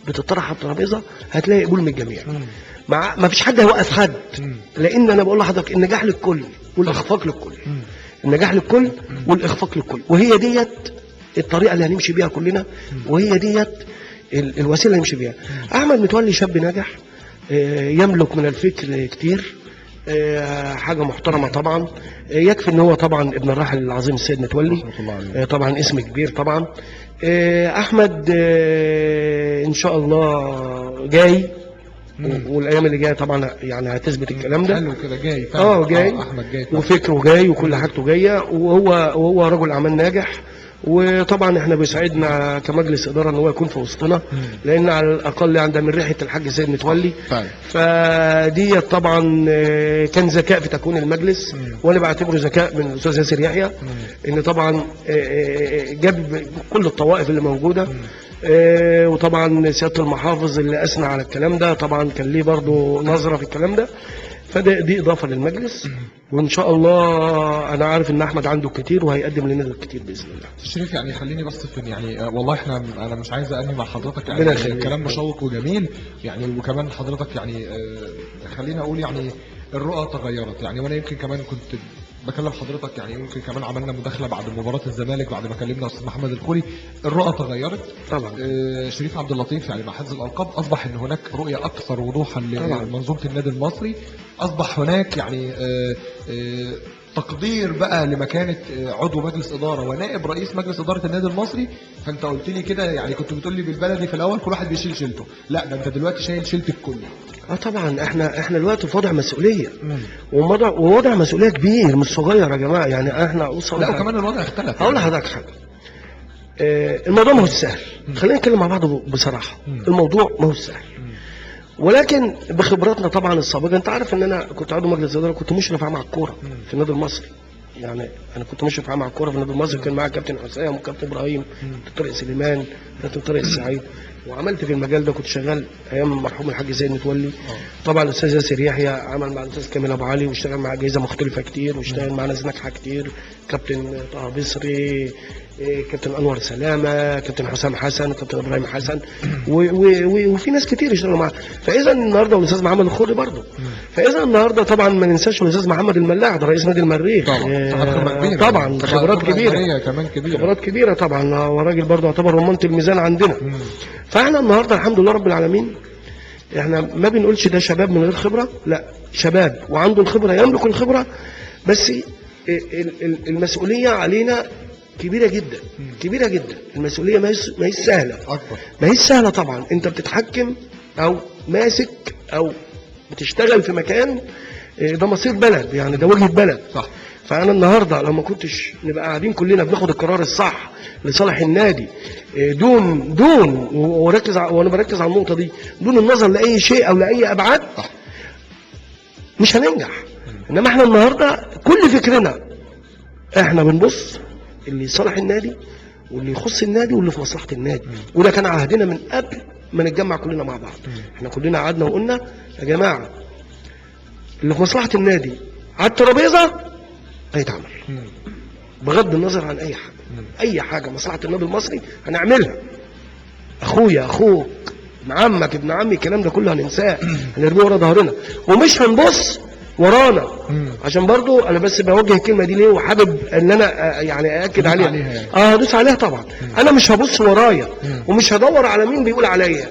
بتطرح على الترابيزة، هتلاقي قبول من الجميع. مع ما فيش حد هيوقف حد، لان انا بقول لحضرتك النجاح للكل والاخفاق للكل. النجاح للكل والاخفاق للكل، وهي ديت الطريقة اللي هنمشي بيها كلنا، وهي ديت الوسيلة اللي هنمشي بيها. احمد متولي شاب ناجح، يملك من الفكر كتير، حاجة محترمه طبعا. يكفي ان هو طبعا ابن الراحل العظيم السيد متولي، طبعا اسم كبير طبعا. احمد ان شاء الله جاي، والايام اللي جاية طبعا يعني هتثبت الكلام ده. حلو كده، جاي جاي، احمد جاي، وفكره جاي وكل حاجته جاية، وهو رجل اعمال ناجح. وطبعا احنا بيسعدنا كمجلس ادارة ان هو يكون في وسطنا، لان على الاقل عندنا من ريحه الحاج سيد متولي. فدي طبعا كان ذكاء في تكوين المجلس، وانا بعتبره ذكاء من الاستاذ ياسر يحيى، ان طبعا جاب كل الطوائف اللي موجودة. وطبعا سيادة المحافظ اللي اثنى على الكلام ده طبعا كان ليه برضه نظره في الكلام ده، فده دي اضافه للمجلس. وان شاء الله انا عارف ان احمد عنده كتير وهيقدم لنا كتير باذن الله. شريف يعني خليني بس في يعني والله احنا انا مش عايز انهي مع حضرتك، يعني الكلام مشوق وجميل يعني، وكمان حضرتك يعني خلينا اقول يعني الرؤى تغيرت يعني، وانا يمكن كمان كنت بكلم حضرتك يعني يمكن كمان عملنا مداخله بعد مباراة الزمالك بعد ما كلمنا استاذ محمد الخولي، الرؤى تغيرت طبعا. شريف عبد اللطيف يعني مع حفظ الالقاب اصبح ان هناك رؤية اكثر وضوحا لمنظومه النادي المصري، اصبح هناك يعني تقدير بقى لمكانه عضو مجلس ادارة ونائب رئيس مجلس ادارة النادي المصري. فانت قلت لي كده يعني كنت بتقول لي بالبلدي في الاول كل واحد بيشيل شيلته، لا ده انت دلوقتي شايل شيلة الكل. طبعا احنا دلوقتي في وضع مسؤولية، ووضع مسؤولية كبير مش صغير يا جماعة. يعني احنا لا وكمان الوضع اختلف. هقول لحضرتك حاجة، الموضوع ما هو سهل، خلينا نتكلم مع بعض بصراحة. الموضوع ما هو سهل، ولكن بخبراتنا طبعا السابقة، انت عارف ان انا كنت عضو مجلس ادارة، كنت مشرف عام على الكورة في النادي المصري. يعني انا كنت مشرف عام على الكورة في النادي المصري، كان معايا كابتن حسام وكابتن ابراهيم، كابتن طارق سليمان، كابتن طارق السعيد، وعملت في المجال ده، كنت شغال ايام المرحوم الحاج زين متولي. طبعا الاستاذ ياسر يحيى عمل مع الاستاذ كامل ابو علي، واشتغل مع اجهزة مختلفة كتير، واشتغل مع ناس ناجحة كتير، كابتن طه بصري، كابتن انور سلامه، كابتن حسام حسن، كابتن ابراهيم حسن، وفي ناس كتير اشتغلوا معاه. فاذا النهارده والاستاذ محمد الخولي برضه. فاذا النهارده طبعا ما ننساش الاستاذ محمد الملاح، ده رئيس نادي المريخ، طبعا خبرات كبيرة، كمان كبيرة، خبرات كبيرة طبعا، هو راجل برضه يعتبر رمانه الميزان عندنا. فاحنا النهارده الحمد لله رب العالمين، احنا ما بنقولش ده شباب من غير خبره، لا، شباب وعنده الخبرة، يملك الخبرة، بس المسؤولية علينا كبيرة جدا، كبيرة جدا. المسؤولية ما هي سهلة، ما هي سهلة طبعا. انت بتتحكم او ماسك او بتشتغل في مكان ده مصير بلد، يعني ده وجهه بلد، صح. فانا النهارده لو ما كنتش نبقى قاعدين كلنا بناخد القرار الصح لصالح النادي، دون وركز، وانا بركز على النقطة دي، دون النظر لاي شيء او لاي ابعاد، مش هننجح. انما احنا النهارده كل فكرنا احنا بنبص اللي صالح النادي واللي يخص النادي واللي في مصلحة النادي. وده كان عهدنا من قبل ما نتجمع كلنا مع بعض. احنا كلنا قعدنا وقلنا يا جماعة اللي في مصلحة النادي على الترابيزة هيتعمل، بغض النظر عن اي حاجة. اي حاجة مصلحة النادي المصري هنعملها. اخويا، اخوك، ابن عمك، ابن عمي، الكلام ده كله هننساه، هنرميه ورا ظهرنا ومش هنبص ورانا. عشان برضو انا بس بوجه الكلمة دي ليه، وحابب ان انا يعني ااكد عليها يعني. هدوس عليها طبعا. انا مش هبص ورايا ومش هدور على مين بيقول عليا،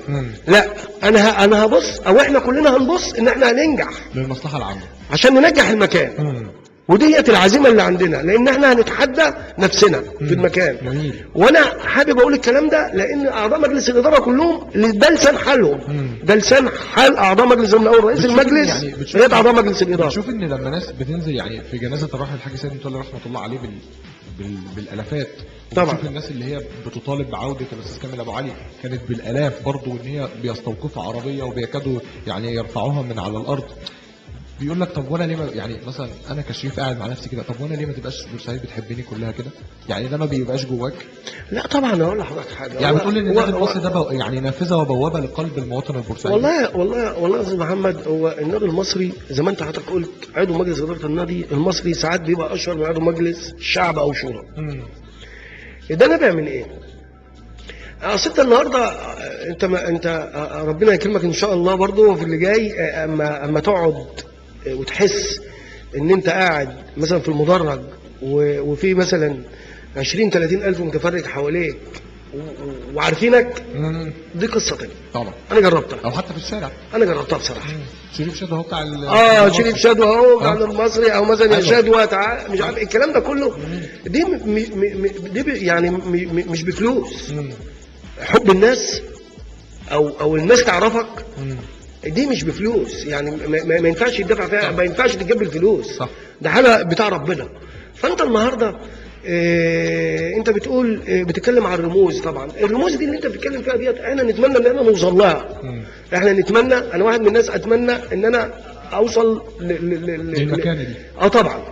لا، انا هبص، او احنا كلنا هنبص ان احنا هننجح للمصلحة العامة عشان ننجح المكان. وديت العزيمة اللي عندنا، لان احنا هنتحدى نفسنا في المكان. جميل. وانا حابب اقول الكلام ده لان اعضاء مجلس الادارة كلهم ده لسان حالهم، ده لسان حال اعضاء مجلس، من اول رئيس المجلس يعني لغاية اعضاء مجلس الادارة. بتشوف ان لما ناس بتنزل يعني في جنازه الراحل الحاج سيد متولي رحمه الله عليه بالالافات، طبعا بتشوف الناس اللي هي بتطالب بعوده الاستاذ كامل ابو علي كانت بالالاف برضه، وان هي بيستوقفوا عربية وبيكادوا يعني يرفعوها من على الارض. بيقول لك طب وانا ليه ما يعني مثلا انا كشريف قاعد مع نفسي كده، طب وانا ليه ما تبقاش بورسعيد بتحبني كلها كده؟ يعني ده ما بيبقاش جواك؟ لا طبعا. اقول لحضرتك حاجة، يعني بتقول ان النادي المصري ده يعني نافذة وبوابه لقلب المواطن البورسعيدي. والله والله والله يا استاذ محمد، هو النادي المصري زي ما انت حضرتك قلت، عضو مجلس ادارة النادي المصري ساعات بيبقى اشهر من عضو مجلس شعب او شورى. ده نابع من ايه؟ اصل انت النهارده انت ما انت ربنا يكرمك ان شاء الله برضه في اللي جاي، اما تقعد وتحس ان انت قاعد مثلا في المدرج وفي مثلا 20 30 الف متفرج حواليك وعارفينك، دي قصة ثانية طبعا. انا جربتها، او حتى في الشارع انا جربتها بصراحة. شريف شادو هو بتاع شريف شادو اهو بتاع المصري، او مثلا يا شادو تعال مش عارف الكلام ده كله. دي دي يعني مش بفلوس. حب الناس او الناس تعرفك دي مش بفلوس، يعني ما ينفعش يدفع فيها، ما ينفعش تجيب بالفلوس. صح. ده حاجة بتاع ربنا. فانت النهارده انت بتقول بتتكلم عن الرموز. طبعا الرموز دي اللي انت بتتكلم فيها ديت احنا نتمنى ان احنا نوصل لها. احنا نتمنى، انا واحد من الناس اتمنى ان انا اوصل للمكانه دي. طبعا.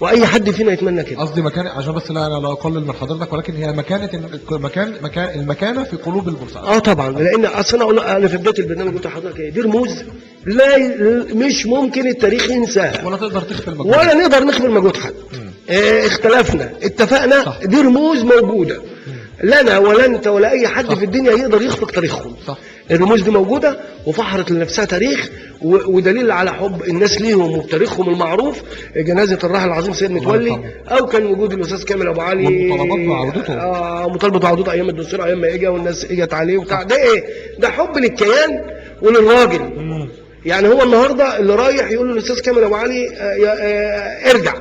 واي حد فينا يتمنى كده. قصدي مكان، عشان بس لا انا لا اقلل من حضرتك، ولكن هي مكانه مكان المكانة في قلوب البورسعيد. طبعا، لان اصل انا في بداية البرنامج قلت لحضرتك ايه، دي رموز لا مش ممكن التاريخ ينساها، ولا تقدر تخفي المجهود، ولا نقدر نخفي المجهود حد. اختلفنا اتفقنا. صح. دي رموز موجودة، لنا ولا انت ولا اي حد صح. في الدنيا يقدر يخفق تاريخهم. صح. الرموز دي موجودة وفحرت لنفسها تاريخ ودليل على حب الناس ليهم وبتاريخهم المعروف. جنازه الراحل العظيم سيد متولي، او كان وجود الاستاذ كامل ابو علي، والمطالبات بعودته، مطالبه بعودته ايام الدستور، ايام ما اجى والناس اجت عليه وبتاع. ده ايه؟ ده حب للكيان وللراجل. يعني هو النهارده اللي رايح يقول للاستاذ كامل ابو علي ارجع،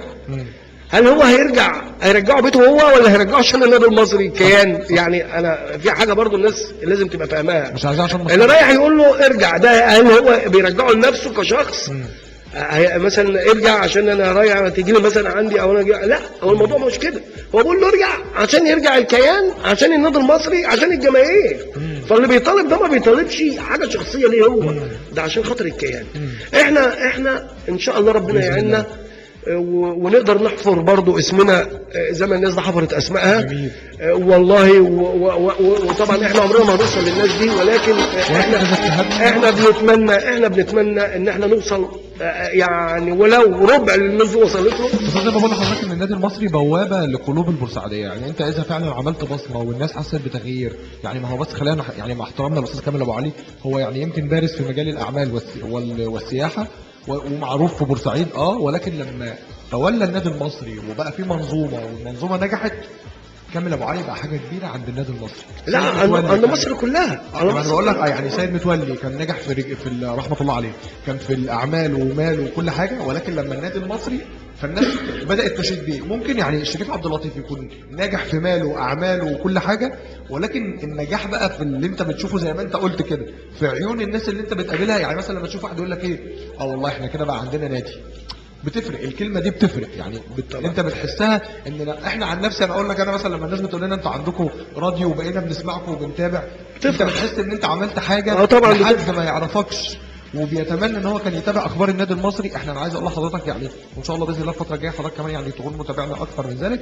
هل هو هيرجع هيرجعه بيته هو، ولا هيرجعه عشان النادي المصري كيان؟ يعني انا في حاجة برضو الناس لازم تبقى فاهماها، مش عايزاه عشان اللي رايح يقول له ارجع ده هل هو بيرجعه لنفسه كشخص؟ مثلا ارجع عشان انا رايح تيجي لي مثلا عندي او انا لا، هو الموضوع مش كده. هو بيقول له ارجع عشان يرجع الكيان، عشان النادي المصري، عشان الجماهير. فاللي بيطالب ده ما بيطالبش حاجة شخصية ليه هو، ده عشان خاطر الكيان. احنا ان شاء الله ربنا يعيننا ونقدر نحفر برضو اسمنا زي ما الناس دي حفرت اسمائها. والله وطبعا احنا عمرنا ما هنوصل للناس دي، ولكن احنا بنتمنى ان احنا نوصل، يعني ولو ربع اللي الناس وصلت له. بس زي ما بقول لحضرتك ان النادي المصري بوابه لقلوب البورسعيديه، يعني انت اذا فعلا عملت بصمة والناس حست بتغيير، يعني ما هو بس خلينا يعني مع احترامنا للاستاذ كامل ابو علي، هو يعني يمكن بارز في مجال الاعمال والسياحة ومعروف في بورسعيد، ولكن لما تولى النادي المصري وبقى في منظومة والمنظومه نجحت، كامل ابو علي بقى حاجة كبيرة عند النادي المصري. لا، عند مصر كلها. انا بقول لك يعني سيد متولي كان نجح في رحمه الله عليه، كان في الاعمال ومال وكل حاجة، ولكن لما النادي المصري فالناس بدات تشيد بيه. ممكن يعني شريف عبد اللطيف يكون ناجح في ماله واعماله وكل حاجة، ولكن النجاح بقى في اللي انت بتشوفه زي ما انت قلت كده في عيون الناس اللي انت بتقابلها. يعني مثلا لما تشوف واحد يقول لك ايه، والله احنا كده بقى عندنا نادي، بتفرق الكلمة دي، بتفرق يعني انت بتحسها ان احنا عن نفسي انا اقول لك، انا مثلا لما الناس بتقول لنا انتوا عندكم راديو وبقينا بنسمعكم وبنتابع، انت بتحس ان انت عملت حاجة طبعا لحد ما يعرفكش وبيتمنى ان هو كان يتابع اخبار النادي المصري. احنا انا عايز اقول لحضرتك يعني وان شاء الله باذن الله الفترة الجاية حضرتك كمان يعني تكون متابعنا اكثر من ذلك.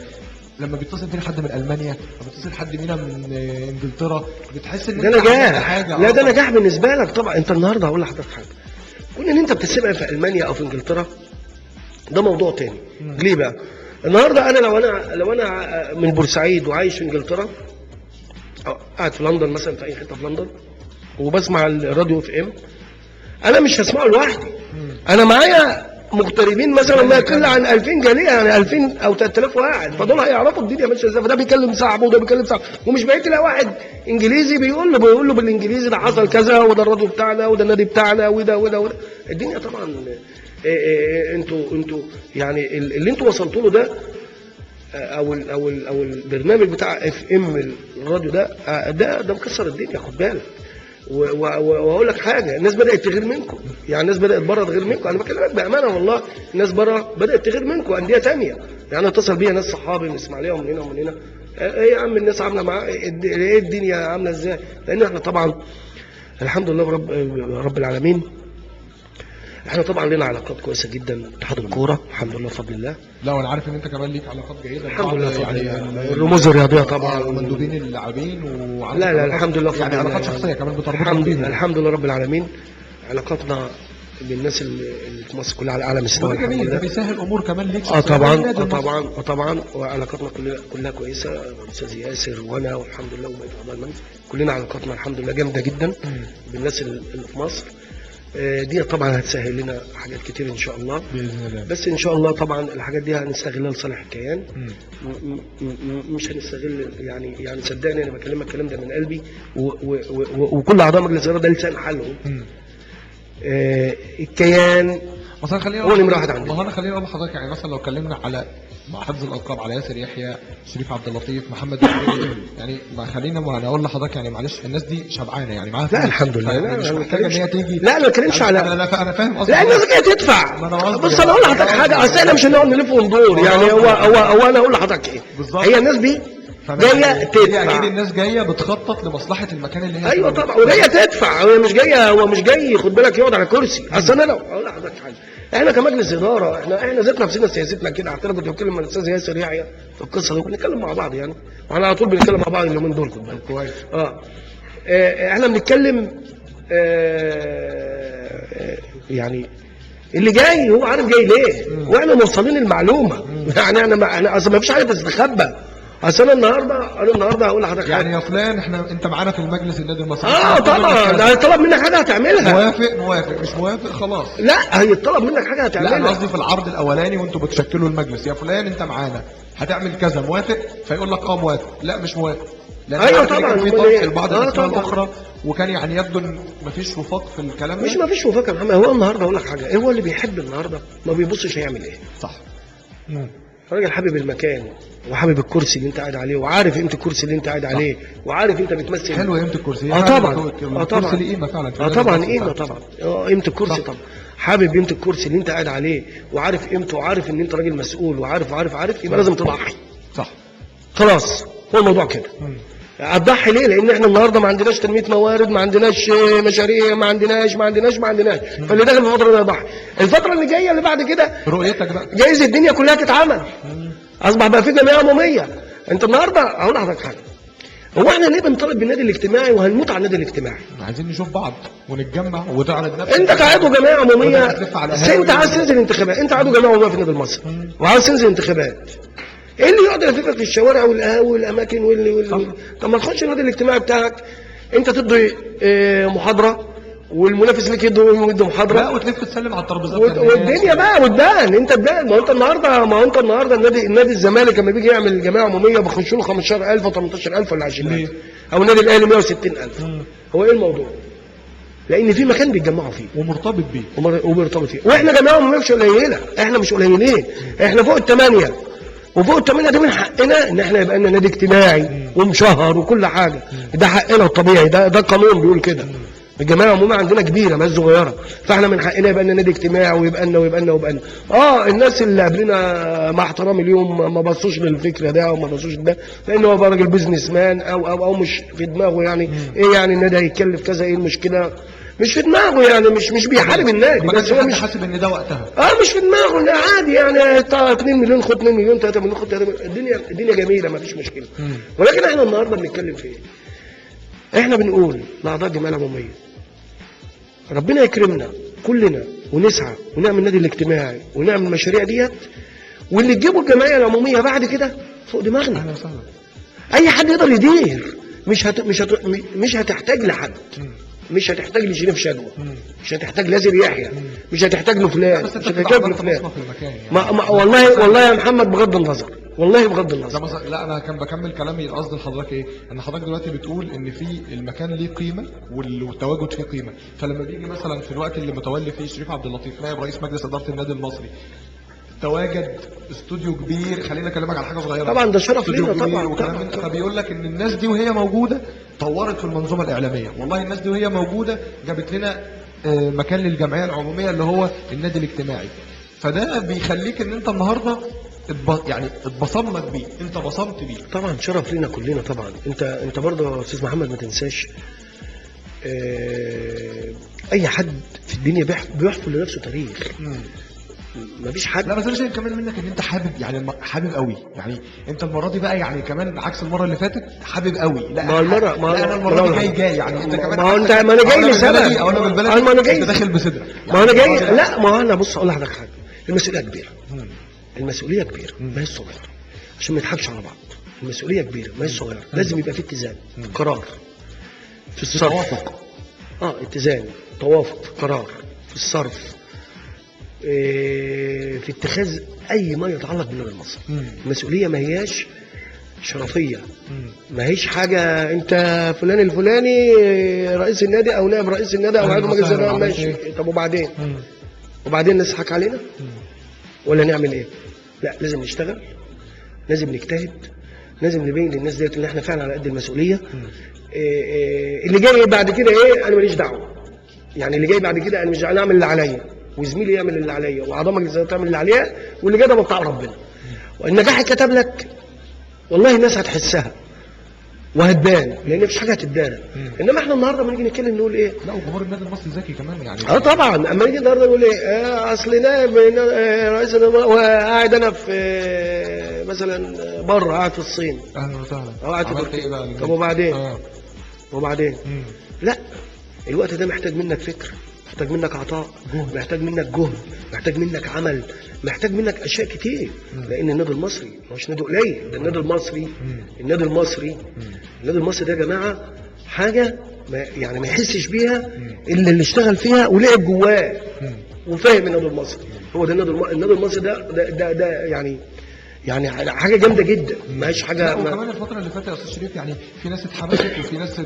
لما بيتصل فينا حد من المانيا، لما بيتصل حد منا من انجلترا، بتحس ان ده انت عملت نجاح. حاجة. لا ده نجاح بالنسبة لك طبعا. انت النهارده هقول لحضرتك حاجة، كون ان انت بتسمع في المانيا او في انجلترا ده موضوع تاني. ليه بقى؟ النهارده انا لو انا من بورسعيد وعايش في انجلترا أو قاعد في لندن مثلا، في اي حتة في لندن، وبسمع الراديو FM، انا مش هسمعه لوحدي، انا معايا مغتربين مثلا ما يقل عن 2000 جالية، يعني 2000 او 3000 واحد، فدول هيعرفوا الدنيا ماشية ازاي. فده بيكلم صاحبه وده بيكلم صاحبه، ومش بعيد تلاقي واحد انجليزي بيقول له بالانجليزي ده حصل كذا، وده الراديو بتاعنا، وده النادي بتاعنا، وده وده وده. الدنيا طبعا انتوا يعني اللي انتوا وصلتوا له ده، او ال او ال او البرنامج بتاع FM الراديو ده، ده مكسر الدنيا، خد بالك. واقول لك حاجة، الناس بدات تغير منكم، يعني الناس بدات بره تغير منكم. انا بكلمك بامانه والله، الناس بره بدات تغير منكم، اندية ثانية. يعني اتصل بيا ناس صحابي من اسماعيليه ومن هنا ومن هنا، ايه يا عم الناس عامله معاه ايه، الدنيا عامله ازاي؟ لان احنا طبعا الحمد لله رب العالمين، احنا طبعا لنا علاقات كويسة جدا اتحاد الكورة، الحمد لله بفضل الله. لا وانا عارف ان انت كمان ليك علاقات جيدة الحمد لله يعني يعني الرموز الرياضية طبعا ومندوبين اللاعبين، وعندك لا لا الحمد لله يعني علاقات شخصية كمان بتربطك بيهم. الحمد لله رب العالمين، علاقاتنا بالناس اللي في مصر كلها على اعلى مستوى. وده جميل، ده بيسهل امور كمان ليك. طبعا طبعا طبعا، وعلاقاتنا كلها كويسة، الاستاذ ياسر وانا والحمد لله وبقية اعضاء المجلس كلنا علاقاتنا الحمد لله جامدة جدا بالناس اللي في مصر. دي طبعا هتسهل لنا حاجات كتير ان شاء الله باذن الله. بس ان شاء الله طبعا الحاجات دي هنستغلها لصالح الكيان، مش هنستغل يعني صدقني انا بكلمك الكلام ده من قلبي، وكل اعضاء مجلس الادارة ده لسان حالهم. الكيان مثلا خلينا هو نمره واحد عندنا. ما هو انا خليني اقول لحضرتك يعني مثلا لو اتكلمنا على مع حفظ الالقاب على ياسر يحيى، شريف عبد اللطيف، محمد يعني ما خلينا انا اقول لحضرتك يعني معلش الناس دي شبعانه يعني معاها. لا الحمد لله، لا مش محتاجه ان هي تيجي. لا ما بتكلمش على انا فاهم قصدي. لا الناس جاية تدفع. بص انا اقول لحضرتك حاجة، اصل احنا مش هنقعد نلف وندور يعني. هو انا اقول لحضرتك ايه هي الناس دي جاية تدفع. اكيد الناس جاية بتخطط لمصلحة المكان اللي هي. ايوه طبعا، وجاية تدفع، هو مش جاية، هو مش جاي خد بالك يقعد على كرسي. اصل انا لو اقول لحضرتك حاجة، احنا كمجلس ادارة احنا ذات نفسنا سياستنا كده. حتى انا كنت بتكلم مع الاستاذ ياسر يحيى في القصة دي، بنتكلم مع بعض يعني، واحنا على طول بنتكلم مع بعض اليومين دول خد بالك. كويس. احنا بنتكلم يعني اللي جاي هو عارف جاي ليه، واحنا موصلين المعلومة. يعني احنا اصل ما فيش حاجة تستخبى. اصل انا النهارده هقول لحضرتك يعني يا فلان احنا انت معانا في المجلس النادي المصري. طبعا ده هيطلب منك حاجة هتعملها. موافق موافق، مش موافق خلاص. لا هيطلب منك حاجة هتعملها. لا انا قصدي في العرض الاولاني وانتوا بتشكلوا المجلس، يا فلان انت معانا هتعمل كذا، موافق؟ فيقول لك موافق، لا مش موافق. ايوه طبعا في طرح لبعض الاسماء الاخرى، وكان يعني يبدو ان مفيش وفاق في الكلام ده. مش مفيش وفاق يا محمد. هو النهارده اقول لك حاجة، هو اللي بيحب النهارده ما بيبصش هيعمل ايه. صح. الراجل حابب المكان وحابب الكرسي اللي انت قاعد عليه، وعارف قيمة الكرسي اللي انت قاعد عليه، وعارف انت بتمثل. حلوة قيمة الكرسي. طبعا طبعا ليه قيمة فعلا. طبعا قيمة طبعا، قيمة الكرسي طبعا. حابب قيمة الكرسي اللي انت قاعد عليه، وعارف قيمته، وعارف ان انت راجل مسؤول، وعارف وعارف عارف، يبقى لازم تضحي. صح. خلاص هو الموضوع كده. هتضحي ليه؟ لان احنا النهارده ما عندناش تنمية موارد، ما عندناش مشاريع، ما عندناش ما عندناش ما عندناش. فاللي داخل في الفترة دي يضحي. الفترة اللي جاية اللي بعد كده رؤيتك بقى جايز الدنيا كلها تتعمل. اصبح بقى في جمعية عموميه. انت النهارده هقول لحضرتك حاجة، هو احنا ليه بنطالب بالنادي الاجتماعي وهنموت على النادي الاجتماعي؟ عايزين نشوف بعض ونتجمع وتعرض نفسك. انت كعضو جمعية عموميه، انت عايز تنزل انتخابات، انت عضو جمعية عموميه في النادي المصري وعايز تنزل انتخابات، ايه اللي يقعد يلففك في الشوارع والقهاوي والاماكن واللي طب ما تخش النادي الاجتماعي بتاعك، انت تدي محاضرة والمنافس ليك يدي محاضرة. لا وتلف تسلم على الترابيزات والدنيا بقى وتبان. انت تبان. ما هو انت النهارده النادي الزمالك لما بيجي يعمل جمعية عموميه بيخش له 15000 و18000 ولا 20000، او النادي الاهلي 160000. هو ايه الموضوع؟ لان في مكان بيتجمعوا فيه ومرتبط بيه ومرتبط فيه. واحنا جمعية عموميه مش قليله، احنا مش قليلين، احنا فوق الثمانية، وفوق الثمانية ده من حقنا ان احنا يبقى لنا نادي اجتماعي ومشهر وكل حاجة. ده حقنا الطبيعي، ده القانون بيقول كده. الجمعية العمومية عندنا كبيرة مش صغيرة، فاحنا من حقنا يبقى لنا نادي اجتماعي ويبقى لنا ويبقى لنا ويبقى لنا. الناس اللي قبلنا مع احترامي ليهم ما بصوش للفكرة ده وما بصوش ده، لان هو بقى راجل business man او او او مش في دماغه يعني ايه يعني النادي هيتكلف كذا، ايه المشكلة؟ مش في دماغه يعني، مش بيحارب النادي، ما بس كانش هو حد مش حاسب ان ده وقتها. مش في دماغه، لا عادي يعني، 2 مليون خد 2 مليون، 3 مليون خد 3 مليون، الدنيا جميلة ما فيش مشكلة. ولكن احنا النهارده بنتكلم في ايه؟ احنا بنقول لاعضاء الجمعية العمومية ربنا يكرمنا كلنا ونسعى ونعمل النادي الاجتماعي ونعمل المشاريع ديت، واللي تجيبه الجمعية العمومية بعد كده فوق دماغنا. اهلا وسهلا. اي حد يقدر يدير، مش هتحتاج لحد، مش هتحتاج لشريف شدوى، مش هتحتاج لازر يحيى، مش هتحتاج لفلان، بس انت مش بتبقى هتحتاج عملت لفلان. بصمة في المكان يعني. ما والله يا محمد بغض النظر، والله بغض لا النظر. مثلا، لا انا كان بكمل كلامي. القصد لحضرتك ايه؟ ان حضرتك دلوقتي بتقول ان في المكان ليه قيمة والتواجد فيه قيمة، فلما بيجي مثلا في الوقت اللي متولي فيه شريف عبد اللطيف نائب رئيس مجلس ادارة النادي المصري، تواجد استوديو كبير، خلينا اكلمك على حاجة صغيرة، طبعا ده شرف استوديو لينا كبير طبعا، وكلام طبعا، من ده، طبعا. فبيقول لك ان الناس دي وهي موجودة طورت في المنظومة الاعلامية، والله الناس دي وهي موجودة جابت لنا مكان للجمعية العمومية اللي هو النادي الاجتماعي. فده بيخليك ان انت النهارده يعني اتبصم لك بيه، انت بصمت بيه. طبعا شرف لينا كلنا طبعا. انت برضه يا استاذ محمد ما تنساش، اي حد في الدنيا بيحفر لنفسه تاريخ، مفيش حد. لا بس انا شايف كمان منك ان انت حابب، يعني حابب قوي، يعني انت المرة دي بقى يعني كمان عكس المرة اللي فاتت، حابب قوي. لا ما هو المرة- ما لا انا هو- المرة دي ما هو- جاي يعني انت كمان ما هو انت- ما انا جاي لسبب. او انا بالبلدي، ما انا جاي انت داخل بصدرك. ما انا جاي، لا ما هو انا بص اقول لحضرتك حاجة، المسؤولية كبيرة، المسؤولية كبيرة ما هي صغيرة، عشان ما نضحكش على بعض. المسؤولية كبيرة ما هي صغيرة، لازم يبقى في اتزان في القرار، في الصرف. توافق. اتزان، توافق في القرار، في الصرف، في اتخاذ اي ما يتعلق بالنادي المصري. المسؤولية ما هياش شرفيه، ما هيش حاجة انت فلان الفلاني رئيس النادي او نائب رئيس النادي او أهلاً عضو مجلس وسهلاً، الادارة، عملت ماشي. إيه؟ طب وبعدين نضحك علينا ولا نعمل ايه؟ لا لازم نشتغل، لازم نجتهد، لازم نبين للناس ديت ان احنا فعلا على قد المسؤولية. اللي جاي بعد كده ايه انا ماليش دعوه، يعني اللي جاي بعد كده انا مش انا اعمل اللي عليا وزميلي يعمل اللي عليا واعضاء مجلس الادارة تعمل اللي عليها، واللي جاي ده بتاع ربنا. والنجاح اتكتب لك والله الناس هتحسها وهتبان، لان مفيش حاجة هتتدارى. انما احنا النهارده بنيجي نتكلم نقول ايه؟ لا وجمهور النادي المصري ذكي كمان يعني. طبعا اما نيجي النهارده نقول ايه؟ اصل نائب رئيس وقاعد انا في مثلا بره، قاعد في الصين، اهلا وسهلا، او قاعد في عملت ايه بقى؟ تركيا. طب وبعدين؟ وبعدين؟ لا الوقت ده محتاج منك فكر، محتاج منك عطاء، محتاج منك جهد، محتاج منك عمل، محتاج منك اشياء كتير. لان النادي المصري مش نادي قليل، ده النادي المصري، النادي المصري، النادي المصري ده يا جماعة حاجة ما يعني ما يحسش بيها الا اللي اشتغل فيها ولعب جواه وفاهم النادي المصري. هو ده النادي النادي المصري ده ده ده, ده يعني حاجة جامدة جدا، ما هيش حاجة. لا وكمان الفترة اللي فاتت يا استاذ شريف يعني في ناس اتحبست وفي ناس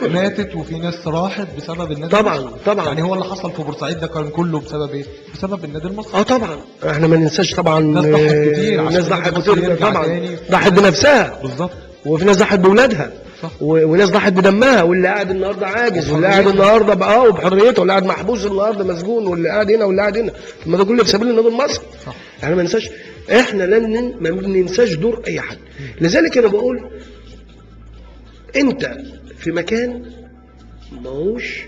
ماتت وفي ناس راحت بسبب النادي طبعا المصري. طبعا. يعني هو اللي حصل في بورسعيد ده كان كله بسبب ايه؟ بسبب النادي المصري. طبعا احنا ما ننساش طبعا، الناس ضحت كتير عشان الناس ضحت النادي المصري كتير يرجع طبعا، تاني. ضحت بنفسها بالظبط، وفي ناس ضحت باولادها، صح. وناس ضحت بدمها، واللي قاعد النهارده عاجز، واللي قاعد النهارده بقى وبحريته، واللي قاعد محبوس النهارده مسجون، واللي قاعد هنا واللي قاعد هنا، ما ده كله في سبيل النادي المصري. صح. احنا ما ننساش، احنا لن ما بننساش دور اي حد. لذلك انا بقول انت في مكان ماهوش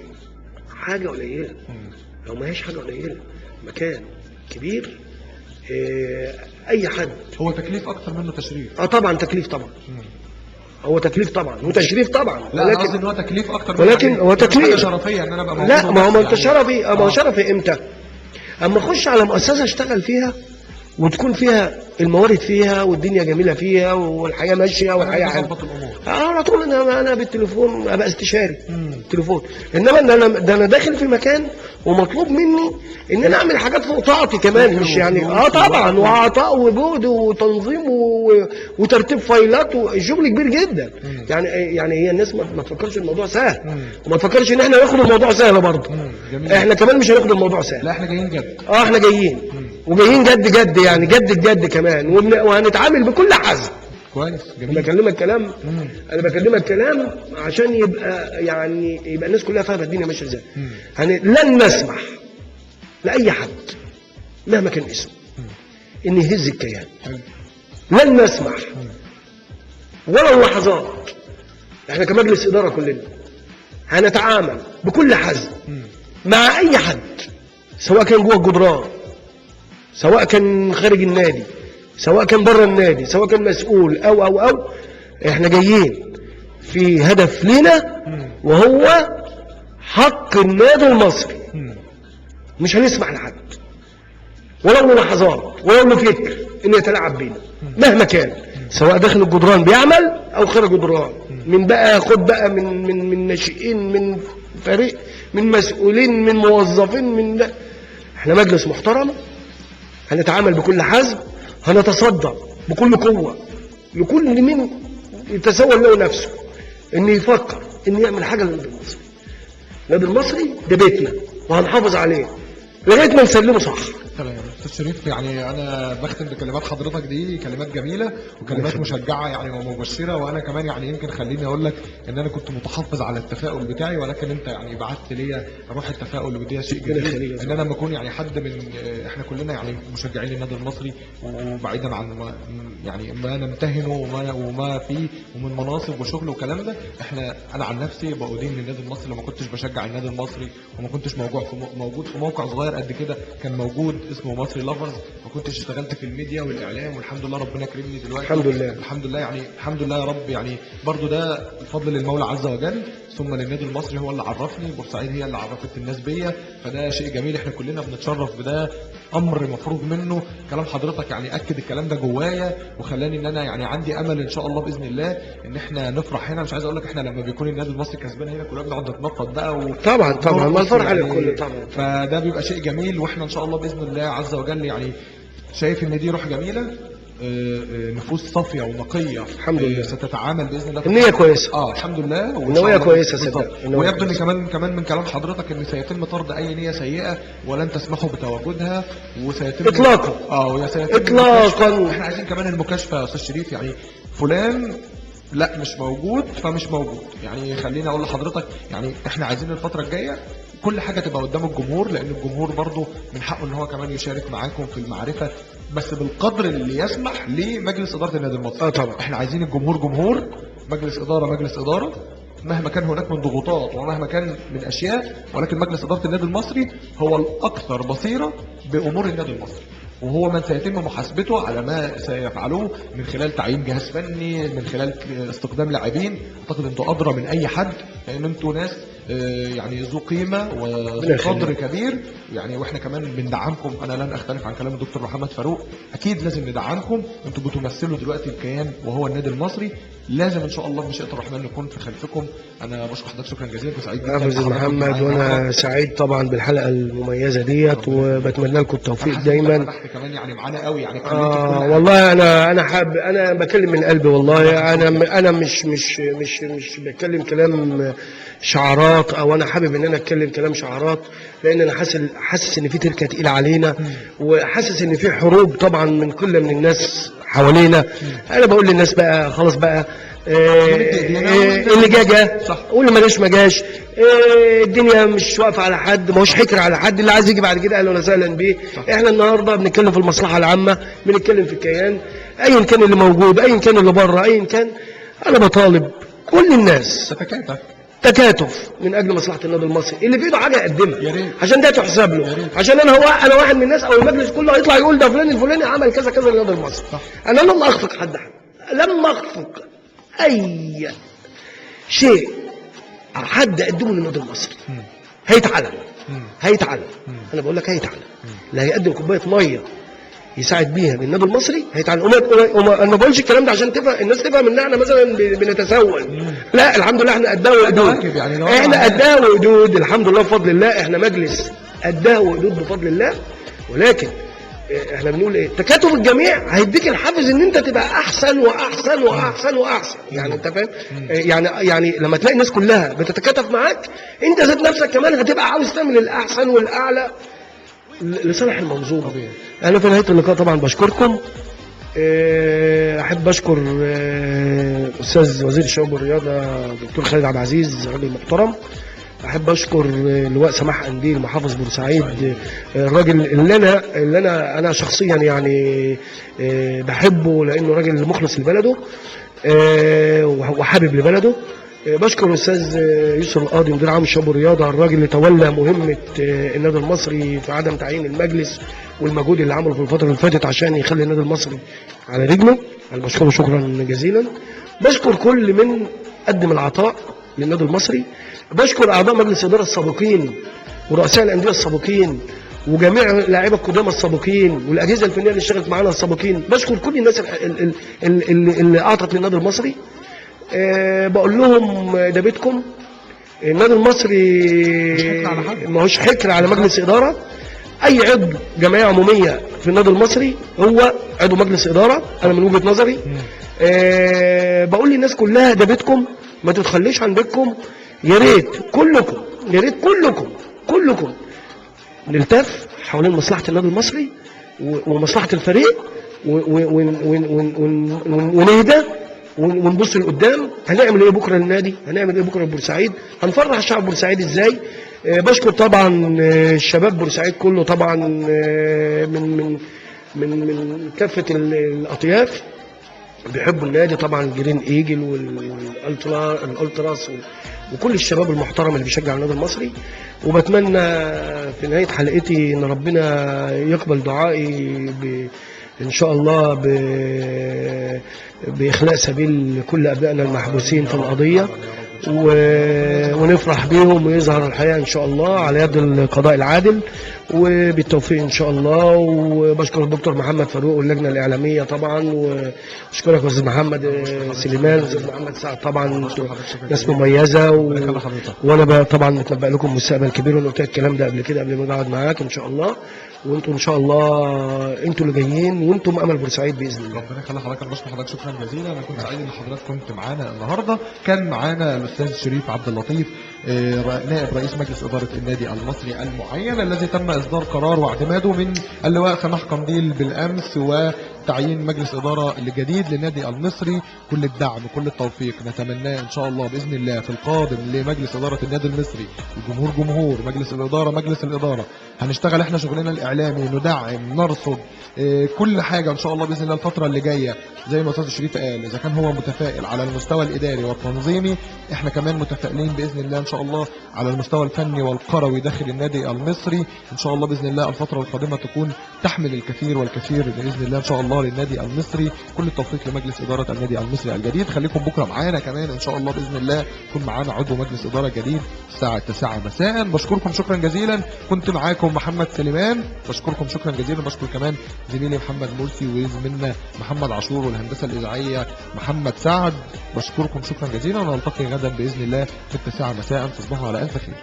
حاجة قليله، لو ما هيش حاجة قليله، مكان كبير، اي حد. هو تكليف اكتر منه تشريف. طبعا تكليف، طبعا هو تكليف طبعا وتشريف طبعا، لا انا قصدي ان هو تكليف اكتر، ولكن هو تكليف حاجة شرفيه ان انا ابقى موجود. لا ما هو ما انت يعني. شرفي، ما هو شرفي امتى؟ اما اخش على مؤسسة اشتغل فيها وتكون فيها الموارد فيها والدنيا جميلة فيها والحياة ماشية والحياة حلوة. على طول انا بالتليفون ابقى استشاري تليفون، انما ان انا ده انا داخل في مكان ومطلوب مني ان انا اعمل حاجات فوق طاقتي كمان، مش يعني طبعا، وعطاء وجهد وتنظيم وترتيب فايلات وشغل كبير جدا. يعني هي الناس ما تفكرش الموضوع سهل، وما تفكرش ان احنا ناخد الموضوع سهل برضه. احنا كمان مش هناخد الموضوع سهل، لا احنا جايين جد. احنا جايين وجايين جد جد، يعني جد جد كمان، وهنتعامل بكل حزم. كويس جميل. بكلمك كلام، انا بكلمك كلام عشان يبقى يعني يبقى الناس كلها فاهمه الدنيا ماشية ازاي. لن نسمح لاي حد مهما كان اسمه ان يهز الكيان. لن نسمح ولا اللحظات. احنا كمجلس ادارة كلنا هنتعامل بكل حزم. مع اي حد، سواء كان جوه الجدران، سواء كان خارج النادي، سواء كان بره النادي، سواء كان مسؤول او او او، احنا جايين في هدف لينا وهو حق النادي المصري. مش هنسمح لحد ولو للحظات ولو لفكر ان يتلاعب بينا مهما كان، سواء داخل الجدران بيعمل او خارج الجدران، من بقى خد بقى من من من ناشئين، من فريق، من مسؤولين، من موظفين، من لا. احنا مجلس محترم، هنتعامل بكل حزم، هنتصدى بكل قوة لكل من يتسول له نفسه ان يفكر ان يعمل حاجة للنادي المصري. النادي المصري ده بيتنا وهنحافظ عليه لغاية ما نسلمه صح. تمام استاذ شريف، يعني انا بختم بكلمات حضرتك دي، كلمات جميلة وكلمات مشجعه يعني ومبشره، وانا كمان يعني يمكن خليني اقول لك ان انا كنت متحفظ على التفاؤل بتاعي، ولكن انت يعني بعت ليا روح التفاؤل، ودي شيء ربنا يخليك جميل يا ان انا لما اكون يعني حد من احنا كلنا يعني مشجعين النادي المصري، وبعيدا عن ما يعني ما نمتهنه وما فيه ومن مناصب وشغل والكلام ده، احنا انا عن نفسي بأدين للنادي المصري. لو ما كنتش بشجع النادي المصري وما كنتش موجود في موقع صغير قد كده كان موجود اسمه مصري لافرز، ما كنتش اشتغلت في الميديا والاعلام، والحمد لله ربنا كرمني دلوقتي الحمد لله. الحمد لله يعني الحمد لله يا رب. يعني برضو ده الفضل للمولى عز وجل ثم للنادي المصري، هو اللي عرفني بورسعيد، هي اللي عرفت الناس بيا، فده شيء جميل، احنا كلنا بنتشرف بده، امر مفروغ منه. كلام حضرتك يعني اكد الكلام ده جوايا وخلاني ان انا يعني عندي امل ان شاء الله باذن الله ان احنا نفرح هنا. مش عايز اقول لك احنا لما بيكون النادي المصري كسبان هنا كلنا بنقعد نتنطط بقى طبعا طبعا، ما ونرقص الفرحة يعني. للكل طبعا. فده بيبقى شيء جميل، واحنا ان شاء الله باذن الله عز وجل يعني شايف ان دي روح جميلة، نفوس صافية ونقيه الحمد لله. ستتعامل باذن الله. النية كويسة. الحمد لله، وإن شاء النوايا الله كويسة بالظبط. صدق. النوايا ويبدو ان كويسة. كمان من كلام حضرتك ان سيتم طرد اي نيه سيئه ولن تسمحوا بتواجدها، وسيتم إطلاقاً. وسيتم إطلاقاً. المكاشفة. احنا عايزين كمان المكاشفه يا استاذ شريف، يعني فلان لا مش موجود فمش موجود، يعني خليني اقول لحضرتك يعني احنا عايزين الفترة الجاية كل حاجة تبقى قدام الجمهور، لان الجمهور برضو من حقه ان هو كمان يشارك معاكم في المعرفة، بس بالقدر اللي يسمح لمجلس ادارة النادي المصري. طبعا. احنا عايزين الجمهور جمهور، مجلس ادارة مجلس ادارة، مهما كان هناك من ضغوطات ومهما كان من اشياء، ولكن مجلس ادارة النادي المصري هو الاكثر بصيرة بامور النادي المصري، وهو من سيتم محاسبته على ما سيفعلوه من خلال تعيين جهاز فني، من خلال استقدام لاعبين. اعتقد انتوا ادرى من اي حد، لان انتوا ناس يعني ذو قيمة وذو قدر كبير يعني، واحنا كمان بندعمكم. انا لن اختلف عن كلام الدكتور محمد فاروق، اكيد لازم ندعمكم، انتوا بتمثلوا دلوقتي الكيان وهو النادي المصري، لازم ان شاء الله بمشيئة الرحمن نكون في خلفكم. انا بشكر حضرتك شكرا جزيلا، وسعيد جدا يا استاذ بحضرتك محمد، معايا وانا النهاردة. سعيد طبعا بالحلقة المميزة ديت، وبتمنى لكم التوفيق أنا حاسس إن دايما. أنت فتحت كمان يعني معانا قوي، يعني اتكلمت في كل حاجة. والله انا حاب، انا بكلم من قلبي والله، انا مش مش مش مش بتكلم كلام شعارات، او انا حابب ان انا اتكلم كلام شعارات، لان انا حاسس ان في تركه تقيلة علينا، وحاسس ان في حروب طبعا من كل من الناس حوالينا. انا بقول للناس بقى خلاص بقى، اللي جا جا، صح. واللي ما جاش ما جاش، الدنيا مش واقفة على حد، ما هوش حكر على حد، اللي عايز يجي بعد كده اهلا وسهلا بيه. احنا النهارده بنتكلم في المصلحة العامة، بنتكلم في الكيان، ايا كان اللي موجود، ايا كان اللي بره، ايا كان. انا بطالب كل الناس تتكاتف تكاتف من اجل مصلحة النادي المصري، اللي في ايده حاجة يقدمها يا ريت. عشان ده تحسب له، عشان انا واحد من الناس او المجلس كله هيطلع يقول ده فلان الفلاني عمل كذا كذا للنادي المصري. انا لم اخفق حد، لم اخفق اي شيء حد قدمه للنادي المصري هيتعلم، هيتعلم. انا بقول لك هيتعلم، اللي هيقدم كوباية مية يساعد بيها للنادي المصري هيتعلم. انا ما بقولش الكلام ده عشان تفهم الناس تفهم ان احنا مثلا بنتسول، لا الحمد لله احنا قدها وقدود، واجب يعني، ده واجب احنا علينا. قدها وقدود الحمد لله بفضل الله، احنا مجلس قدها وقدود بفضل الله. ولكن احنا بنقول ايه، تكاتف الجميع هيديك الحافز ان انت تبقى احسن واحسن واحسن واحسن، يعني انت فاهم، يعني لما تلاقي الناس كلها بتتكاتف معاك انت ذات نفسك كمان هتبقى عاوز تعمل الاحسن والاعلى لصالح المنظومة. طبيعي. انا في نهاية اللقاء طبعا بشكركم، احب اشكر استاذ وزير الشباب والرياضة دكتور خالد عبد العزيز، راجل محترم. احب اشكر لواء سماح قنديل محافظ بورسعيد، الراجل اللي انا شخصيا يعني بحبه، لانه راجل مخلص لبلده، وحابب لبلده. بشكر الاستاذ يوسف القاضي مدير عام الشباب والرياضة، الراجل اللي تولى مهمة النادي المصري في عدم تعيين المجلس والمجهود اللي عمله في الفترة اللي فاتت عشان يخلي النادي المصري على رجله. انا بشكره شكرا جزيلا. بشكر كل من قدم العطاء للنادي المصري. بشكر اعضاء مجلس الادارة السابقين ورؤساء الاندية السابقين وجميع لاعيبه القدامى السابقين والاجهزة الفنية اللي اشتغلت معانا السابقين. بشكر كل الناس اللي اعطت للنادي المصري. بقول لهم ده بيتكم، النادي المصري ما هوش حكر على مجلس ادارة. اي عضو جمعية عموميه في النادي المصري هو عضو مجلس ادارة، انا من وجهه نظري. بقول للناس كلها ده بيتكم، ما تتخليش عن بيتكم. يا ريت كلكم، يا ريت كلكم كلكم نلتف حوالين مصلحة النادي المصري ومصلحه الفريق ونهدى ونبص لقدام. هنعمل ايه بكره للنادي؟ هنعمل ايه بكره لبورسعيد؟ هنفرح الشعب بورسعيد ازاي؟ بشكر طبعا الشباب بورسعيد كله طبعا، من من من من كافة الاطياف بيحبوا النادي طبعا، ال Green Eagle والالتراس وكل الشباب المحترم اللي بيشجع النادي المصري. وبتمنى في نهاية حلقتي ان ربنا يقبل دعائي ان شاء الله باخلاء سبيل كل ابنائنا المحبوسين في القضية، ونفرح بيهم ويظهر الحقيقة ان شاء الله على يد القضاء العادل، وبالتوفيق ان شاء الله. وبشكر الدكتور محمد فاروق واللجنة الاعلامية طبعا، واشكرك استاذ محمد سليمان واستاذ محمد سعد طبعا، ناس مميزة. وانا طبعا متنبأ لكم مستقبل كبير، وانا قلت الكلام ده قبل كده قبل ما اقعد معاك ان شاء الله. وانتم ان شاء الله انتم اللي جايين، وانتم امل بورسعيد باذن الله. ربنا يخلي حضرتك. انا بشكر حضرتك شكرا جزيلا. انا كنت سعيد ان حضرتك كنت معانا النهارده. كان معانا الاستاذ شريف عبد اللطيف، نائب رئيس مجلس ادارة النادي المصري المعين، الذي تم اصدار قرار واعتماده من اللواء سماح قنديل بالامس، وتعيين مجلس ادارة الجديد للنادي المصري. كل الدعم كل التوفيق نتمناه ان شاء الله باذن الله في القادم لمجلس ادارة النادي المصري. الجمهور جمهور، مجلس الادارة مجلس الادارة. هنشتغل احنا شغلنا الاعلامي، ندعم نرصد كل حاجة ان شاء الله باذن الله الفترة اللي جاية. زي ما استاذ شريف قال، اذا كان هو متفائل على المستوى الاداري والتنظيمي، احنا كمان متفائلين باذن الله ان شاء الله على المستوى الفني والقروي داخل النادي المصري. ان شاء الله باذن الله الفترة القادمة تكون تحمل الكثير والكثير باذن الله ان شاء الله للنادي المصري. كل التوفيق لمجلس ادارة النادي المصري الجديد. خليكم بكره معانا كمان ان شاء الله باذن الله يكون معانا عضو مجلس ادارة جديد الساعة 9 مساء. بشكركم شكرا جزيلا. كنت معاكم محمد سليمان، بشكركم شكرا جزيلا. بشكر كمان زميلي محمد مرسي وزميلنا محمد عاشور والهندسة الاذاعية محمد سعد. بشكركم شكرا جزيلا، ونلتقي غدا باذن الله في 9 مساء. تصبحوا على الف خير.